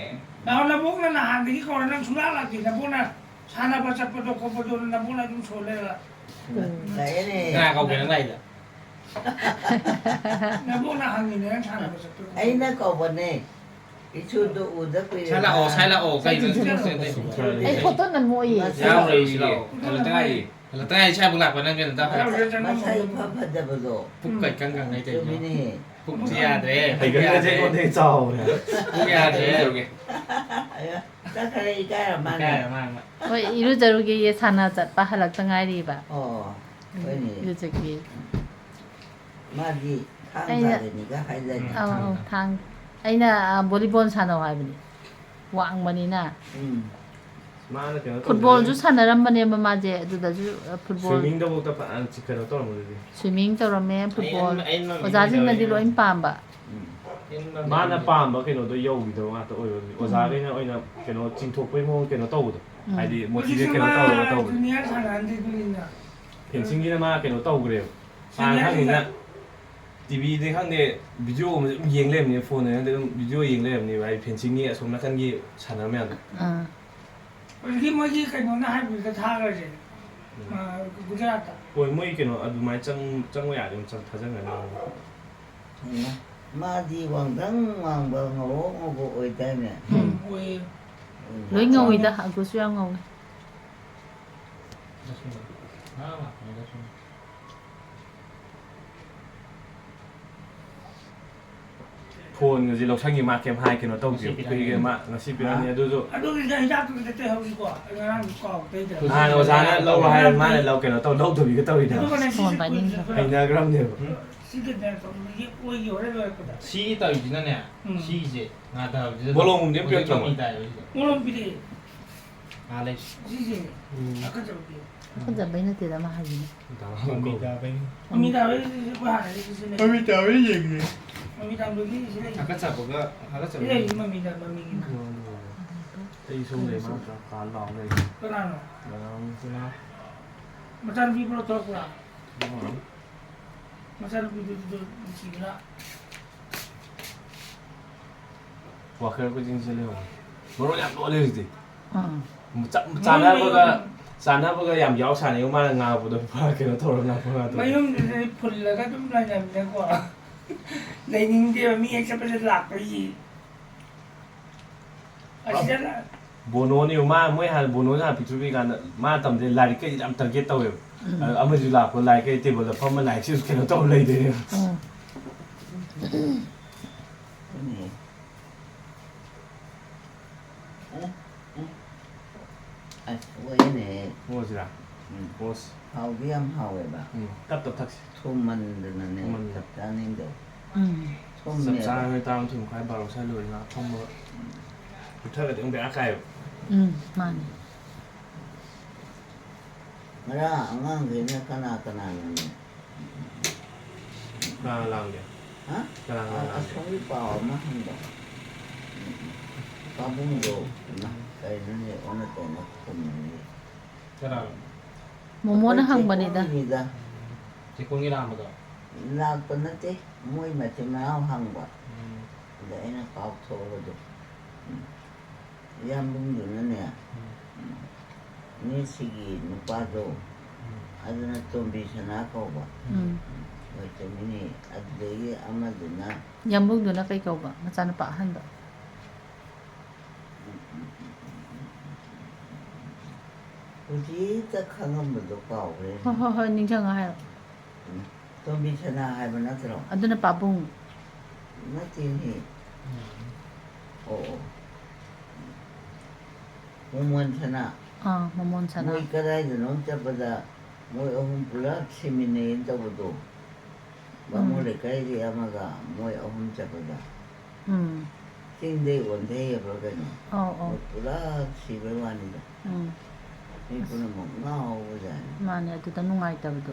ꯅꯍꯥꯟ ꯅꯕꯣꯛꯅ ꯅꯍꯥꯟꯗꯒꯤ ꯀꯧꯔ ꯅꯪ ꯁꯨꯡꯂꯥꯛ ꯂꯥꯛꯇꯦ꯫ ꯅꯕꯣꯛꯅ ꯁꯥꯟꯅꯕ ꯆꯠꯄꯗꯣ ꯈꯣꯠꯄꯗꯣ ꯅꯕꯣꯛꯅ ꯑꯗꯨꯝ ꯁꯣꯜ ꯂꯩꯔꯒ꯫ ꯂꯥꯛꯑꯦꯅꯦ꯫ ꯀꯅꯥ ꯀꯧꯒꯦ ꯅꯪ ꯂꯥꯛꯏꯗ? ꯅꯕꯣꯛꯅ ꯍꯪꯉꯤꯅꯦ ꯅꯪ ꯁꯥꯟꯅꯕ ꯆꯠꯄꯗꯣ꯫ ꯑꯩꯅ ꯀꯧꯕꯅꯦ꯫ ꯏꯁꯨꯗꯣ ꯎꯗ ꯀꯨꯏꯔꯦ꯫ ꯁꯥꯏ ꯂꯥꯛꯑꯣ, ꯁꯥꯏ ꯂꯥꯛꯑꯣ꯫ ꯀꯩꯅꯣ ꯅꯪ ꯁꯦ-, ꯁꯦ-, ꯁꯦ-, ꯑꯩ ꯐꯣꯇꯣ ꯅꯝꯃꯣꯏꯌꯦ꯫ ꯌꯥꯎꯔꯦ, ꯁꯤ ꯂꯥꯛꯑꯣ꯫ ꯍꯜꯂꯛꯇ ꯉꯥꯏꯔꯤ꯫ ꯍꯜꯂꯛꯇ ꯉꯥꯏꯔꯤ, ꯁ꯭ꯋꯥꯏꯕꯨ ꯂꯥꯛꯄ ꯅꯪ ꯀꯩꯅꯣ ꯇꯧ꯫ ꯃꯁꯥ ꯏꯐ ꯐꯗꯕꯗꯣ꯫ ꯄꯨꯛ ꯀ ꯏꯀꯪ ꯀꯪꯉꯩ ꯇꯧꯔꯤꯗꯣ꯫ ꯆꯨꯝꯃꯤꯅꯦ꯫ ꯄꯨꯛꯁꯤ ꯌꯥꯗ꯭ꯔꯦ꯫ ꯍꯩꯒꯠꯂꯁꯦ ꯑꯩꯉꯣꯟꯗꯒꯤ ꯆꯥꯎꯔꯦ꯫ ꯄꯨꯛ ꯌꯥꯗ꯭ꯔꯦ꯫ ꯑꯌꯥ, ꯆꯠꯈ꯭ꯔꯦ, ꯏꯀꯥꯏꯔ ꯃꯥꯅꯦ꯫ ꯏꯀꯥꯏꯔ ꯃꯥꯅꯦ꯫ ꯍꯣꯏ, ꯏꯔꯨꯖꯔꯨꯒꯦꯌꯦ, ꯁꯥꯟꯅ ꯆꯠꯄ ꯍꯜꯂꯛꯇ ꯉꯥꯏꯔꯤꯕ꯫ ꯑꯣ, ꯍꯣꯏꯅꯦ꯫ ꯏꯔꯨꯖꯒꯦ꯫ ꯃꯥꯗꯤ ꯊꯥꯡ ꯑꯩꯅ ꯇꯥꯗꯅꯤꯒ ꯍꯥꯏꯗꯥꯏꯅꯦ꯫ ꯑꯧ, ꯑꯧ, ꯊꯥꯡ꯫ ꯑꯩꯅ, ꯑ, ꯚꯣꯂꯤꯕꯣꯜ ꯁꯥꯟꯅꯧ ꯍꯥꯏꯕꯅꯤ꯫ ꯋꯥꯡꯕꯅꯤꯅ꯫ ꯎꯝ꯫ ꯃꯥꯅ ꯀꯩꯅꯣ ꯐꯨꯠꯕꯣꯜꯁꯨ ꯇꯧꯗꯣꯏꯅꯦ꯫ ꯁꯥꯟꯅꯔꯝꯕꯅꯦꯕ ꯃꯥꯁꯦ, ꯑꯗꯨꯗꯁꯨ, ꯑ, ꯐꯨꯠꯕꯣꯜ꯫ ꯁ꯭ꯋꯤꯃꯤꯡꯗꯐꯥꯎꯗ ꯐꯖꯅ ꯀꯩꯅꯣ ꯇꯧꯔꯝꯕꯗꯨꯗꯤ꯫ ꯁ꯭ꯋꯤꯃꯤꯡ ꯇꯧꯔꯝꯃꯦ, ꯐꯨꯠꯕꯣꯜ꯫ ꯑꯩ ꯑꯃ ꯑꯣꯖꯥꯁꯤꯡꯅꯗꯤ ꯌꯦꯡꯖꯧꯋꯦ꯫ ꯂꯣꯏ ꯄꯥꯝꯕ꯫ ꯎꯝ꯫ ꯑꯩ ꯑꯃ ꯃꯥꯅ ꯌꯦꯡꯖꯧꯋꯦ꯫ ꯄꯥꯝꯕ ꯀꯩꯅꯣꯗꯣ ꯌꯧꯈꯤꯗꯕ ꯉꯥꯛꯇ ꯑꯣꯏꯕ ꯑꯗꯨꯗꯤ꯫ ꯑꯣꯖꯥꯈꯩꯅ ꯑꯣꯏꯅ ꯀꯩꯅꯣ ꯆꯤꯡꯊꯣꯛꯄꯩ ꯃꯑꯣꯡ ꯀꯩꯅꯣ ꯇꯧꯕꯗꯣ꯫ ꯎꯝ꯫ ꯍꯥꯏꯗꯤ ꯍꯧꯖꯤꯛꯁꯨ ꯃꯣꯇꯤꯚꯦꯠ ꯀꯩꯅꯣ ꯃꯥ ꯇꯧꯔꯒ ꯇꯧꯕꯗꯣ꯫ ꯖꯨꯅꯤꯌꯔ ꯁꯥꯟꯅꯍꯟꯗ꯭ꯔꯤꯗꯨꯅꯤꯅ꯫ ꯐꯦꯟꯁꯤꯡꯒꯤꯅ ꯃꯥ ꯀꯩꯅꯣ ꯇꯧꯈ꯭ꯔꯦꯕ꯫ ꯖꯨꯅꯤꯌꯔ ꯍꯥꯟꯅ ꯈꯪꯉꯤꯅ ꯁꯥꯟꯅ-, ꯇꯤꯚꯤꯗ ꯈꯪꯗꯦ, ꯚꯤꯗꯤꯑꯣ ꯑꯃ ꯑꯗꯨꯝ ꯌꯦꯡ ꯂꯩꯕꯅꯤ, ꯐꯣꯟꯗ ꯈꯪꯗꯦ, ꯑꯗꯨꯝ ꯚꯤꯗꯤꯑꯣ ꯌꯦꯡ ꯂꯩꯔꯕꯅꯦꯕ, ꯍꯥꯏꯗꯤ ꯐꯦꯟꯁꯤꯡꯒꯤ ꯑꯁꯣꯝ ꯅꯥꯀꯟꯒꯤ ꯁꯥꯟꯅꯕ ꯃꯌꯥꯝꯗꯣ꯫ ꯑꯥ꯫ ꯍꯧꯖꯤꯛꯀꯤ ꯃꯣꯏꯒꯤ ꯀꯩꯅꯣꯅ ꯍꯥꯏꯕꯗꯨꯗ ꯊꯥꯈ꯭ꯔꯁꯦ꯫ ꯎꯝ꯫ ꯑ, ꯒꯨꯖꯔꯥꯠꯇ꯫ ꯍꯣꯏ, ꯃꯣꯏ ꯀꯩꯅꯣ ꯑꯗꯨꯃꯥꯏꯅ ꯆꯪ-, ꯆꯪꯕ ꯌꯥꯔꯗꯤ ꯑꯗꯨꯝ ꯆꯪ-, ꯊꯥꯖꯟꯒꯅꯤ꯫ ꯍꯩꯃꯥ, ꯃꯥꯗꯤ ꯋꯥꯡꯗ꯭ꯔꯪ ꯋꯥꯡꯕ, ꯉꯧꯔꯣꯛ ꯉꯧꯕ ꯑꯣꯏꯗꯥꯏꯅꯦ? ꯎꯝ, ꯑꯣꯏꯌꯦ꯫ ꯎꯝ꯫ ꯂꯣꯏ ꯉꯧꯋꯤꯗ, ꯑꯒꯨꯁꯨ ꯌꯥꯝ ꯉꯧꯋꯤ꯫ ꯐꯣꯟꯒꯁꯦ ꯂꯧꯁꯟꯒꯤ, ꯃꯥ ꯀꯩꯝ ꯍꯥꯏ, ꯀꯩꯅꯣ ꯇꯧꯗꯦ꯫ ꯉꯁꯤ ꯄꯤꯔꯛꯑꯅꯤ꯫ ꯑꯩꯈꯣꯏꯒꯤ ꯃꯥ ꯉꯁꯤ ꯄꯤꯔꯛꯑꯅꯤ, ꯑꯥ꯫ ꯑꯗꯨꯁꯨ ꯑꯗꯨꯒꯤ ꯍꯤꯗꯥꯛꯇꯨꯗꯤ ꯅꯠꯇꯦ ꯍꯧꯖꯤꯛꯀꯣ, ꯑꯩ ꯉꯔꯥꯡꯁꯨ ꯀꯥꯎ ꯇꯩꯗ꯭ꯔꯦ꯫ ꯅꯍꯥꯟ ꯑꯣꯖꯥꯅ ꯂꯧꯔꯣ ꯍꯥꯏꯔ, ꯃꯥꯅ ꯂꯧ-, ꯀꯩꯅꯣ ꯇꯧ-, ꯂꯧꯗꯕꯤꯒ ꯇꯧꯔꯤꯗꯣ꯫ ꯑꯗꯨꯒꯅꯦ, ꯁꯤꯁꯦ ꯐꯣꯟ ꯄꯥꯏꯅꯤꯡꯗ꯭ꯔꯕ꯫ ꯀꯨꯏꯅ ꯆꯠꯄꯗ ꯍꯩꯅꯈ꯭ꯔꯕꯅꯦꯕ꯫ ꯎꯝ꯫ ꯁꯤꯒꯅꯦ, ꯇꯧꯕꯗ ꯌꯦꯛ ꯑꯣꯏꯒꯤ ꯍꯣꯔꯦꯟ ꯂꯣꯏꯔꯛꯄꯗ꯫ ꯁꯤꯒꯤ ꯇꯧꯔꯤꯁꯤꯅꯅꯦ, ꯎꯝ꯫ ꯁꯤꯒꯤꯁꯦ ꯉꯥꯗꯕꯁꯤꯗ ꯕꯣꯂꯣꯡꯒꯨꯝꯕꯗꯤ ꯑꯗꯨꯝ ꯄꯤꯔꯛꯇ꯭ꯔꯣ? ꯃꯃꯤ ꯇꯥꯏ꯫ ꯃꯣꯂꯣꯝ ꯄꯤꯔꯛꯑꯦ꯫ ꯁꯤꯁꯦ꯫ ꯎꯝ꯫ ꯍꯥꯀꯠꯆꯕ ꯄꯤꯔꯛꯑꯦ꯫ ꯍꯥꯀꯠꯆꯕꯩ ꯅꯠꯇꯦꯗ ꯃꯥ ꯍꯥꯏꯁꯤꯅ꯫ ꯃꯃꯤ ꯇꯥꯕꯩꯅꯦ꯫ ꯃꯃꯤ ꯇꯥꯕꯩ ꯁꯤꯁꯦ ꯑꯩꯈꯣꯏ ꯍꯥꯟꯅꯗꯒꯤ ꯁꯤꯖꯤꯟꯅꯩ꯫ ꯃꯃꯤ ꯇꯥꯕꯩ ꯌꯦꯡꯉꯦ꯫ ꯃꯃꯤ ꯇꯥꯕꯒꯤ ꯁꯤ ꯂꯩ꯫ ꯍꯥꯀꯠꯆꯕꯒ, ꯍꯥꯀꯠꯆꯕꯒ꯫ ꯁꯤ ꯂꯩ, ꯃꯃꯤ ꯇꯥ-, ꯃꯃꯤꯒꯤꯅ꯫ ꯑꯩ ꯁꯨꯝ ꯂꯩ, ꯃꯥ ꯀꯥ ꯂꯥꯎ ꯂꯩ꯫ ꯀꯅꯥꯅꯣ? ꯉꯔꯥꯡ꯫ ꯀꯅꯥ? ꯃꯆꯥꯅꯨꯄꯤ ꯄꯨꯔ ꯊꯣꯛꯂꯛꯄ꯭ꯔꯥ? ꯎꯝ꯫ ꯃꯆꯥꯅꯨꯄꯤꯗꯨ ꯅꯨꯡꯁꯤꯕ꯭ꯔꯥ? ꯋꯥꯀꯔ ꯀꯣꯏꯆꯦꯟ ꯆꯦꯜꯂꯦ ꯌꯦꯡꯉꯣ꯫ ꯃꯔꯣꯟ ꯌꯥꯝ ꯂꯣꯜꯂꯦ ꯍꯧꯖꯤꯛꯇꯤ꯫ ꯑꯥ꯫ ꯆꯥ-, ꯃꯣꯏ ꯆꯥꯟꯅꯕꯒ, ꯃꯌꯨꯝ ꯆꯥꯟꯅꯕꯒ ꯌꯥꯝ ꯌꯥꯎ ꯁꯥꯟꯅꯩ꯫ ꯃꯥꯅ ꯉꯥꯡꯕꯗꯣ ꯄꯨꯔꯥ ꯀꯩꯅꯣ ꯇꯧꯔ ꯉꯥꯡꯕ ꯉꯥꯛꯇ꯫ ꯃꯌꯨꯝꯗꯨꯗꯗꯤ ꯐꯨꯜꯂꯒ ꯑꯗꯨꯝ ꯂꯩꯅꯕꯅꯤꯅꯀꯣ꯫ ꯂꯩꯅꯤꯡꯗꯦꯕ ꯃꯤ ꯍꯦꯛ ꯆꯠꯄꯁꯦ ꯂꯥꯛꯄꯒꯤ꯫ ꯑꯁꯤꯗ ꯂꯥꯛ- ꯕꯣꯅꯣꯅꯦꯕ꯫ ꯃꯥ, ꯃꯣꯏ ꯍꯥꯟꯅ ꯕꯣꯅꯣꯁꯦ ꯍꯥꯟꯅ ꯄꯤꯛꯇ꯭ꯔꯨ ꯄꯤꯛꯏꯀꯥꯟꯗ ꯃꯥ ꯇꯝꯗꯦ, ꯂꯥꯏꯔꯤꯛ ꯀꯩꯁꯦ ꯌꯥꯝ target ꯇꯧꯋꯦꯕ꯫ ꯎꯝ꯫ ꯑꯗ ꯑꯃꯁꯨ ꯂꯥꯛꯄ ꯂꯥꯏꯔꯤꯛ ꯀꯩ ꯇꯦꯕꯜꯗ ꯐꯝꯃ ꯂꯥꯏꯔꯤꯛꯁꯦ ꯀꯩꯅꯣ ꯇꯧꯔ ꯂꯩꯗꯣꯏꯅꯦꯕ꯫ ꯎꯝ꯫ ꯑꯗꯨꯅꯦ꯫ ꯎꯝ, ꯎꯝ꯫ ꯑꯁ, ꯑꯣꯏꯅꯦ꯫ ꯃꯣꯁꯤꯔꯥ? ꯎꯝ꯫ ꯃꯣꯁ꯫ ꯍꯥꯎꯗꯤ ꯌꯥꯝ ꯍꯥꯎꯋꯦꯕ꯫ ꯎꯝ, ꯇꯞ ꯇꯞ ꯊꯛꯁꯤ꯫ ꯊꯨꯝꯃꯟꯗꯅꯅꯦ, ꯊꯨꯝꯃꯟꯗꯅ꯫ ꯆꯞ ꯆꯥꯅꯤꯡꯗꯕ꯫ ꯎꯝ꯫ ꯆꯞ ꯊꯨꯝꯃꯦꯕ꯫ ꯆꯥꯅ ꯅꯣꯏ ꯇꯔꯥꯃꯥꯊꯣꯏ ꯃꯈꯥꯏ, ꯕꯥꯔꯣ ꯁ꯭ꯋꯥꯏ ꯂꯣꯏꯔꯒ ꯐꯝꯃꯒ꯫ ꯎꯝ꯫ ꯄꯨꯊꯔꯗꯤ ꯑꯃꯨꯛ ꯕꯦꯔꯥ ꯀꯥꯏꯌꯦꯕ꯫ ꯎꯝ, ꯃꯥꯅꯦ꯫ ꯉꯔꯥꯡ ꯑꯉꯥꯡꯈꯩꯅ ꯀꯅꯥ ꯀꯅꯥꯅꯣꯅꯦ? ꯀꯅꯥ ꯂꯥꯡꯒꯦ? ꯍꯥ? ꯀꯅꯥ ꯀꯅꯥ ꯑ-, ꯂꯥꯡꯒꯦ? ꯑꯁꯣꯝꯒꯤ ꯄꯥꯎ ꯑꯃ ꯍꯪꯕ꯫ ꯄꯥꯕꯨꯡꯗꯣ, ꯏꯃꯥ, ꯀꯩꯅꯣꯅꯦ, ꯑꯣꯟꯅ ꯇꯩꯅ ꯈꯨꯝꯃꯤꯅꯦ꯫ ꯀꯅꯥꯅꯣ? ꯃꯣꯃꯣꯅ ꯑꯩꯈꯣꯏ ꯍꯪꯕꯅꯤꯗ꯫ ꯆꯦꯀꯣꯟꯒꯤꯅꯤꯗ꯫ ꯆꯦꯀꯣꯟꯒꯤ ꯂꯥꯛꯑꯝꯕꯗꯣ? ꯂꯥꯛꯄ ꯅꯠꯇꯦ, ꯃꯣꯏ ꯃꯆꯤꯟ ꯃꯅꯥꯎ ꯍꯪꯕ꯫ ꯎꯝ꯫ ꯑꯗ ꯑꯩꯅ ꯀꯥꯎꯊꯣꯛꯑꯕꯗꯣ꯫ ꯎꯝ꯫ ꯏꯌꯥꯝꯕꯨꯡꯗꯨꯅꯅꯦ꯫ ꯎꯝ꯫ ꯎꯝ꯫ ꯅꯤ ꯁꯤꯒꯤ ꯅꯨꯄꯥꯗꯣ, ꯑꯗꯨꯅ ꯇꯣꯝꯕꯤ ꯁꯅꯥ ꯀꯧꯕ꯫ ꯎꯝ꯫ ꯍꯣꯏ, ꯆꯨꯝꯃꯤꯅꯦ꯫ ꯑꯗꯨꯗꯒꯤ ꯑꯃꯗꯨꯅ ꯌꯥꯝꯕꯨꯡꯗꯨꯅ ꯀꯩ ꯀꯧꯕ? ꯃꯆꯥꯅꯨꯄꯥ ꯑꯍꯟꯗꯣ꯫ ꯍꯧꯖꯤꯛꯇ ꯈꯪꯉꯝꯕꯗꯣ ꯀꯥꯎꯈ꯭ꯔꯦ꯫ ꯍꯣꯏ, ꯍꯣꯏ, ꯍꯣꯏ, ꯅꯤꯡꯁꯤꯡꯉ ꯍꯥꯏꯔꯣ꯫ ꯇꯣꯝꯕꯤ ꯁꯅꯥ ꯍꯥꯏꯕ ꯅꯠꯇ꯭ꯔꯣ? ꯑꯗꯨꯅ ꯄꯥꯕꯨꯡ꯫ ꯅꯠꯇꯦꯅꯦ꯫ ꯑꯣ, ꯑꯣ꯫ ꯃꯣꯃꯣꯟ ꯁꯅꯥ꯫ ꯑꯥ, ꯃꯣꯃꯣꯟ ꯁꯅꯥ꯫ ꯃꯣꯏ ꯀꯗꯥꯏꯗꯅꯣꯝ ꯆꯠꯄꯗ ꯃꯣꯏ ꯑꯍꯨꯝ ꯄꯨꯂꯞ ꯁꯤꯃꯤꯟꯅꯩꯅ ꯇꯧꯕꯗꯣ꯫ ꯕꯥꯃꯣꯟ ꯎꯝ꯫ ꯂꯩꯀꯥꯏꯒꯤ ꯑꯃꯒ ꯃꯣꯏ ꯑꯍꯨꯝ ꯆꯠꯄꯗ꯫ ꯎꯝ꯫ ꯆꯤꯡꯗꯩ ꯑꯣꯟꯊꯩꯑꯕ꯭ꯔꯥ ꯀꯩꯅꯣ꯫ ꯑꯧ, ꯑꯧ꯫ ꯃꯣꯏ ꯄꯨꯂꯞ ꯁꯤꯕꯩ ꯋꯥꯅꯤꯗ꯫ ꯎꯝ꯫ ꯃꯤ ꯄꯨꯝꯅꯃꯛ ꯉꯥꯎꯕꯖꯥꯠꯅꯤ꯫ ꯃꯥꯅꯦ, ꯑꯗꯨꯗ ꯅꯨꯡꯉꯥꯏꯇꯕꯗꯣ꯫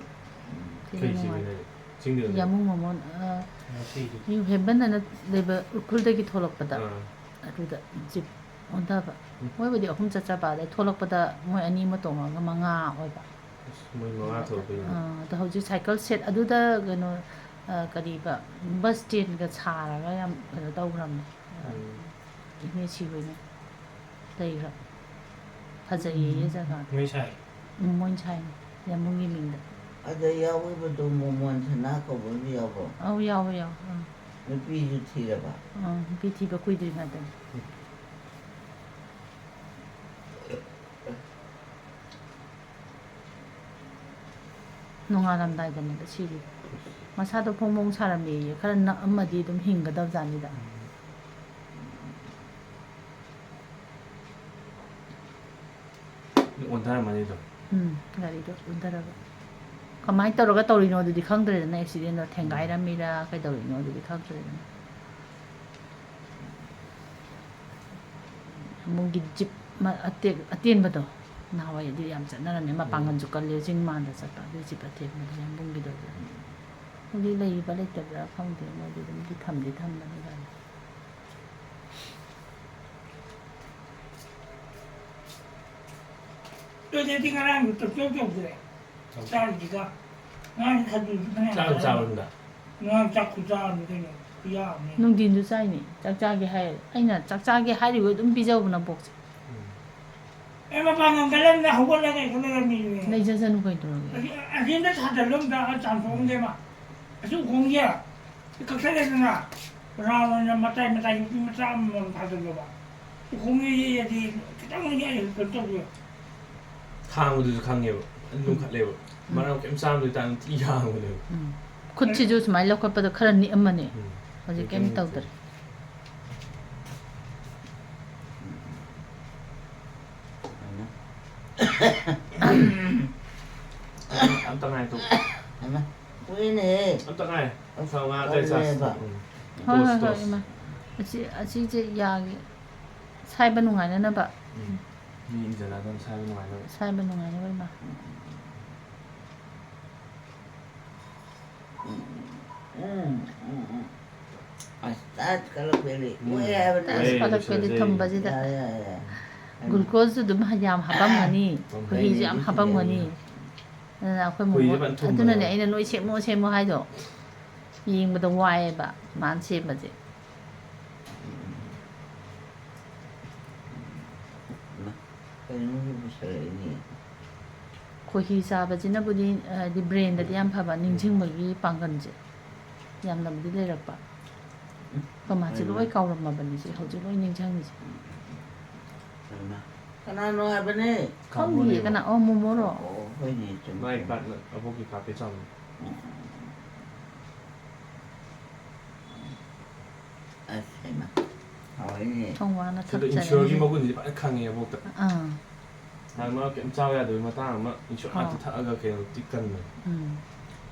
ꯎꯝ꯫ ꯊꯤꯅ ꯀꯩ ꯅꯨꯡꯉꯥꯏ- ꯁꯤꯕꯅꯦ? ꯆꯤꯡꯗ ꯂꯩ꯫ ꯌꯥꯝꯕꯨꯡ ꯃꯣꯃꯣꯟ, ꯑ, ꯉꯁꯤꯗꯤ꯫ ꯅ꯭ꯌꯨ ꯍꯦꯕꯟ ꯑꯅ ꯂꯩꯕ ꯎꯈ꯭ꯔꯨꯜꯗꯒꯤ ꯊꯣꯛꯂꯛꯄꯗ ꯑꯥ꯫ ꯑꯗꯨꯗ ꯖꯤꯞ ꯑꯣꯟꯊꯕ꯫ ꯎꯝ꯫ ꯃꯣꯏꯕꯨꯗꯤ ꯑꯍꯨꯝ ꯆꯠꯆꯕ, ꯑꯗꯩ ꯊꯣꯛꯂꯛꯄꯗ ꯃꯣꯏ ꯑꯅꯤ ꯑꯃ ꯇꯣꯡꯉꯒ ꯃꯉꯥ ꯑꯣꯏꯕ꯫ ꯑꯁ, ꯃꯣꯏ ꯃꯉꯥ ꯊꯣꯛꯂꯛꯄꯩꯅꯦ꯫ ꯑꯥ, ꯑꯗꯣ ꯍꯧꯖꯤꯛ ꯁꯥꯏꯀꯜ ꯁꯦꯠ ꯑꯗꯨꯗ ꯀꯩꯅꯣ, ꯑ, ꯀꯔꯤꯕ, ꯕꯁ ꯁ꯭ꯇꯦꯟꯒ ꯁꯥꯔꯒ ꯌꯥꯝ ꯀꯩꯅꯣ ꯇꯧꯈ꯭ꯔꯕꯅꯦ꯫ ꯎꯝ꯫ ꯏꯅꯦ ꯁꯤꯕꯣꯏꯅ ꯂꯩꯈ꯭ꯔꯕꯅꯦ꯫ ꯐꯖꯩꯌꯦ ꯖꯒꯥꯗꯣ꯫ ꯃꯣꯏ ꯁꯥꯏ꯫ ꯎꯝ, ꯃꯣꯏꯅ ꯁꯥꯏꯅꯦ, ꯌꯥꯝꯕꯨꯡꯒꯤ ꯃꯤꯡꯗ꯫ ꯑꯗ ꯌꯥꯎꯔꯤꯕꯗꯣ ꯃꯣꯃꯣꯟ ꯁꯅꯥ ꯀꯧꯕ ꯑꯃ ꯌꯥꯎꯕ꯭ꯔꯣ? ꯑꯧ, ꯌꯥꯎꯋꯦ, ꯌꯥꯎꯋꯦ꯫ ꯑꯥ꯫ ꯅꯨꯄꯤꯁꯨ ꯊꯤꯔꯕ? ꯑꯥ, ꯅꯨꯄꯤ ꯊꯤꯕ ꯀꯨꯏꯗ꯭ꯔꯤꯉꯩꯗꯅꯤ꯫ ꯅꯣꯡꯉꯥꯜꯂꯝꯗꯥꯏꯗꯅꯦꯕ ꯁꯤꯔꯤꯗꯣ꯫ ꯃꯁꯥꯗꯣ ꯐꯣꯡ ꯐꯣꯡ ꯁꯥꯔꯝꯃꯦꯌꯦ꯫ ꯈꯔ ꯅꯛꯑꯝꯃꯗꯤ ꯑꯗꯨꯝ ꯍꯤꯡꯒꯗꯕ ꯖꯥꯠꯅꯤꯗ꯫ ꯑꯣꯟꯊꯔꯝꯃꯅꯤ ꯑꯗꯨꯝ꯫ ꯎꯝ, ꯒꯥꯔꯤꯗꯣ ꯑꯣꯟꯊꯔꯒ꯫ ꯀꯃꯥꯏꯅ ꯇꯧꯔꯒ ꯇꯧꯔꯤꯅꯣ ꯑꯗꯨꯗꯤ ꯈꯪꯗ꯭ꯔꯦꯗꯅ, ꯑꯦꯛꯁꯤꯗꯦꯟꯗꯣ ꯊꯦꯡꯒꯥꯏꯔꯝꯃꯤꯔꯥ ꯀꯩꯗꯧꯔꯤꯅꯣ ꯑꯗꯨꯗꯤ ꯈꯪꯗ꯭ꯔꯦꯗꯅ꯫ ꯌꯥꯝꯕꯨꯡꯒꯤ ꯖꯤꯞ ꯃ-, ꯑꯇꯦꯛ-, ꯑꯇꯦꯟꯕꯗꯣ, ꯅꯍꯥꯟꯋꯥꯏ ꯑꯗꯨ ꯌꯥꯝ ꯆꯠꯅꯔꯝꯃꯦ, ꯃꯄꯥꯡꯒꯜꯁꯨ ꯀꯜꯂꯦ, ꯆꯤꯡ ꯃꯥꯟꯗ ꯆꯠꯄ ꯑꯗꯨ ꯖꯤꯞ ꯑꯇꯦꯟꯕꯗꯣ ꯌꯥꯝꯕꯨꯡꯒꯤꯗꯣ ꯑꯗꯨ꯫ ꯍꯧꯖꯤꯛ ꯂꯩꯔꯤꯕ ꯂꯩꯇꯕ꯭ꯔꯥ ꯈꯪꯗꯦ, ꯃꯣꯏꯗꯤ ꯑꯗꯨꯝꯗꯤ ꯊꯝꯗꯤ ꯊꯝꯕꯅꯤ ꯒꯥꯔꯤ꯫ ꯇꯣꯏꯂꯦꯠꯇꯤ ꯉꯔꯥꯡꯗꯤ ꯇꯣꯇꯦꯜ ꯇꯧꯗ꯭ꯔꯦ꯫ ꯆꯥꯔꯤꯁꯤꯒ ꯉꯔꯥꯡ ꯈꯖꯨꯔꯁꯨ ꯐꯅꯌꯥꯝ ꯆꯥꯕ ꯆꯥꯔꯝꯃꯦ꯫ ꯆꯥꯕꯅꯤꯗ꯫ ꯉꯔꯥꯡ ꯆꯥꯛ ꯈꯨꯆꯥ ꯑꯃ ꯀꯩꯅꯣ ꯈꯨꯌꯥ ꯑꯃꯅꯦ꯫ ꯅꯨꯡꯊꯤꯟꯁꯨ ꯆꯥꯏꯅꯦ, ꯆꯥꯛ ꯆꯥꯒꯦ ꯍꯥꯏ, ꯑꯩꯅ ꯆꯥꯛ ꯆꯥꯒꯦ ꯍꯥꯏꯔꯤꯕ ꯑꯗꯨꯝ ꯄꯤꯖꯧꯕ ꯅꯕꯣꯛꯁꯦ꯫ ꯎꯝ꯫ ꯑꯦ, ꯃꯄꯥꯡꯒꯜ ꯀꯜꯂꯝꯅ ꯍꯧꯒꯠꯂꯒ ꯑꯩꯈꯣꯏ ꯂꯩꯔꯝꯃꯤꯅꯦ꯫ ꯂꯩꯖꯁꯅꯨ ꯀꯩꯗꯧꯔꯒꯦ? ꯑꯁꯤ, ꯑꯁꯤꯝꯇ ꯊꯥꯖꯤꯜꯂꯨ ꯑꯝꯇ, ꯑ, ꯆꯥꯝꯊꯣꯛꯑꯝꯒꯦ ꯑꯃ꯫ ꯑꯁꯤ ꯎꯈꯣꯡꯁꯦ ꯀꯛꯊꯠꯂꯦꯗꯅ, ꯔꯥꯎꯟ ꯑꯣꯏꯅ ꯃꯇꯥꯏ ꯃꯇꯥꯏ ꯅꯨꯄꯤ ꯃꯆꯥ ꯑꯃꯃꯝ ꯊꯥꯖꯤꯜꯂꯣꯕ꯫ ꯎꯈꯣꯡꯁꯦ ꯌꯩꯔꯗꯤ ꯈꯤꯇꯪ ꯌꯩ-, ꯀꯩꯅꯣ ꯇꯧꯕꯤꯌꯣ꯫ ꯊꯥꯡꯕꯗꯨꯁꯨ ꯈꯪꯉꯦꯕ, ꯑꯗꯨꯝ ꯎꯝ꯫ ꯂꯨꯝꯈꯠꯂꯦꯕ꯫ ꯎꯝ꯫ ꯃꯔꯝ ꯀꯩꯝ ꯆꯥꯝꯗꯕꯤ ꯇꯥꯏꯞ ꯊꯤ ꯌꯥꯡꯕꯅꯦꯕ꯫ ꯎꯝ꯫ ꯈꯨꯠꯁꯤꯁꯨ ꯁꯨꯃꯥꯏꯅ ꯂꯧꯈꯠꯄꯗ ꯈꯔ ꯅꯤꯛꯑꯝꯃꯅꯤ꯫ ꯎꯝ꯫ ꯍꯧꯖꯤꯛ ꯀꯩꯝ ꯀꯩꯝ ꯇꯧꯗ꯭ꯔꯦ꯫ ꯇꯧꯗ꯭ꯔꯦ꯫ ꯑꯝꯇ ꯉꯥꯏ ꯇꯨ꯫ ꯍꯩꯃꯥ, ꯀꯨꯏꯅꯦꯍꯦ꯫ ꯑꯝꯇ ꯉꯥꯏ꯫ ꯑꯝꯇ ꯉꯥꯏ, ꯑꯇꯩ ꯆꯥꯁꯤ꯫ ꯇꯜꯂꯦꯕ꯫ ꯎꯝ꯫ ꯍꯣꯏ, ꯍꯣꯏ, ꯇꯣꯁ, ꯍꯣꯏ, ꯇꯣꯁ꯫ ꯏꯃꯥ꯫ ꯑꯁꯤ, ꯑꯁꯤꯁꯦ ꯌꯥꯒꯤ ꯁꯥꯏꯕ ꯅꯨꯡꯉꯥꯏꯅꯅꯕ꯫ ꯎꯝ꯫ ꯃꯤ ꯏꯟꯖꯜꯂꯒ ꯁꯥꯏꯕ ꯅꯨꯡꯉꯥꯏꯅꯕ꯫ ꯁꯥꯏꯕ ꯅꯨꯡꯉꯥꯏꯅꯕ, ꯏꯃꯥ꯫ ꯎꯝ, ꯎꯝ, ꯎꯝ, ꯎꯝ꯫ ꯑꯁ, ꯇꯥꯁ ꯀꯜꯂꯛꯄꯩꯗꯤ ꯎꯝ꯫ ꯑꯣꯏ ꯍꯥꯏꯕꯅꯦ꯫ ꯇꯥꯁ ꯑꯣꯏ, ꯀꯜꯂꯛꯄꯩꯗꯤ ꯂꯣꯏꯁꯤꯜꯂꯁꯦ꯫ ꯊꯨꯝꯕꯁꯤꯗ꯫ ꯌꯥꯔꯦ, ꯌꯥꯔꯦ, ꯌꯥꯔꯦ꯫ ꯒ꯭ꯂꯨꯀꯣꯁꯁꯨ ꯑꯗꯨꯝ ꯌꯥꯝ ꯍꯥꯄꯝꯒꯅꯤ꯫ ꯎꯝ꯫ ꯈꯣꯏꯍꯤꯁꯨ ꯌꯥꯝ ꯂꯩꯔꯦ, ꯍꯥꯄꯝꯒꯅꯤ꯫ ꯂꯩꯔꯦ꯫ ꯑꯗꯨꯅ ꯑꯩꯈꯣꯏ ꯈꯣꯏꯍꯤꯁꯦ ꯃꯣꯃꯣ-, ꯐꯖꯅ ꯊꯨꯝꯕꯅꯦ꯫ ꯑꯗꯨꯅꯅꯦ ꯑꯩꯅ ꯅꯣꯏ ꯁꯦꯝꯃꯣ, ꯁꯦꯝꯃꯣ ꯍꯥꯏꯗꯣ꯫ ꯌꯦꯡꯕꯗ ꯋꯥꯏꯌꯦꯕ ꯃꯥꯅ ꯁꯦꯝꯕꯁꯦ꯫ ꯀꯩꯅꯣ ꯄꯨꯁꯜꯂꯛꯏꯅꯦ꯫ ꯈꯣꯏꯍꯤ ꯆꯥꯕꯁꯤꯅꯕꯨꯗꯤ, ꯍꯥꯏꯗꯤ, ꯕ꯭ꯔꯦꯟꯗꯗꯤ ꯌꯥꯝ ꯐꯕ, ꯅꯤꯡꯁꯤꯡꯕꯒꯤ ꯄꯥꯡꯒꯜꯁꯦ ꯌꯥꯝꯅꯕꯨꯗꯤ ꯂꯩꯔꯛꯄ꯫ ꯎꯝ꯫ ꯑꯩꯈꯣꯏ ꯃꯥꯁꯦ ꯂꯣꯏ ꯀꯥꯎꯔꯝꯃꯕꯅꯤꯁꯦ, ꯍꯧꯖꯤꯛ ꯂꯣꯏ ꯅꯤꯡꯁꯤꯡꯉꯤꯁꯦ꯫ ꯀꯩꯅꯣ? ꯀꯅꯥꯅꯣ ꯍꯥꯏꯕꯅꯦ? ꯈꯪꯗꯤꯌꯦ, ꯀꯅꯥ? ꯑꯣ, ꯃꯣꯃꯣꯔꯣ? ꯑꯣ, ꯍꯣꯏꯅꯦ, ꯆꯨꯝꯃꯦ, ꯃꯥꯏ ꯆꯨꯝꯃꯦ꯫ ꯀꯥꯔꯠꯅ ꯑꯕꯣꯛꯀꯤ ꯀꯥꯔꯠꯇꯩ ꯆꯥꯎꯕꯅꯦ꯫ ꯎꯝ꯫ ꯑꯁ, ꯍꯩꯃꯥ꯫ ꯍꯥꯎꯋꯤꯅꯦ꯫ ꯊꯣꯡ ꯋꯥꯅ ꯁꯤꯗ ꯊꯛꯆꯔꯦ ꯏꯟꯁꯨꯔꯒꯤ ꯍꯧꯖꯤꯛ꯫ ꯃꯒꯨꯟꯁꯦ ꯐꯖꯅ ꯈꯪꯉꯦ ꯑꯕꯣꯛꯇ꯫ ꯑꯥ꯫ ꯅꯍꯥꯟ ꯃꯥ ꯀꯩꯝ ꯆꯥꯕ ꯌꯥꯗꯕꯒꯤ ꯃꯇꯥꯡ ꯑꯃ ꯏꯟꯁꯨꯔ ꯑꯥ꯫ ꯉꯥꯛꯇ ꯊꯛꯑꯒ ꯀꯩꯅꯣ ꯇꯤꯛ ꯀꯟꯕꯅꯦ꯫ ꯎꯝ꯫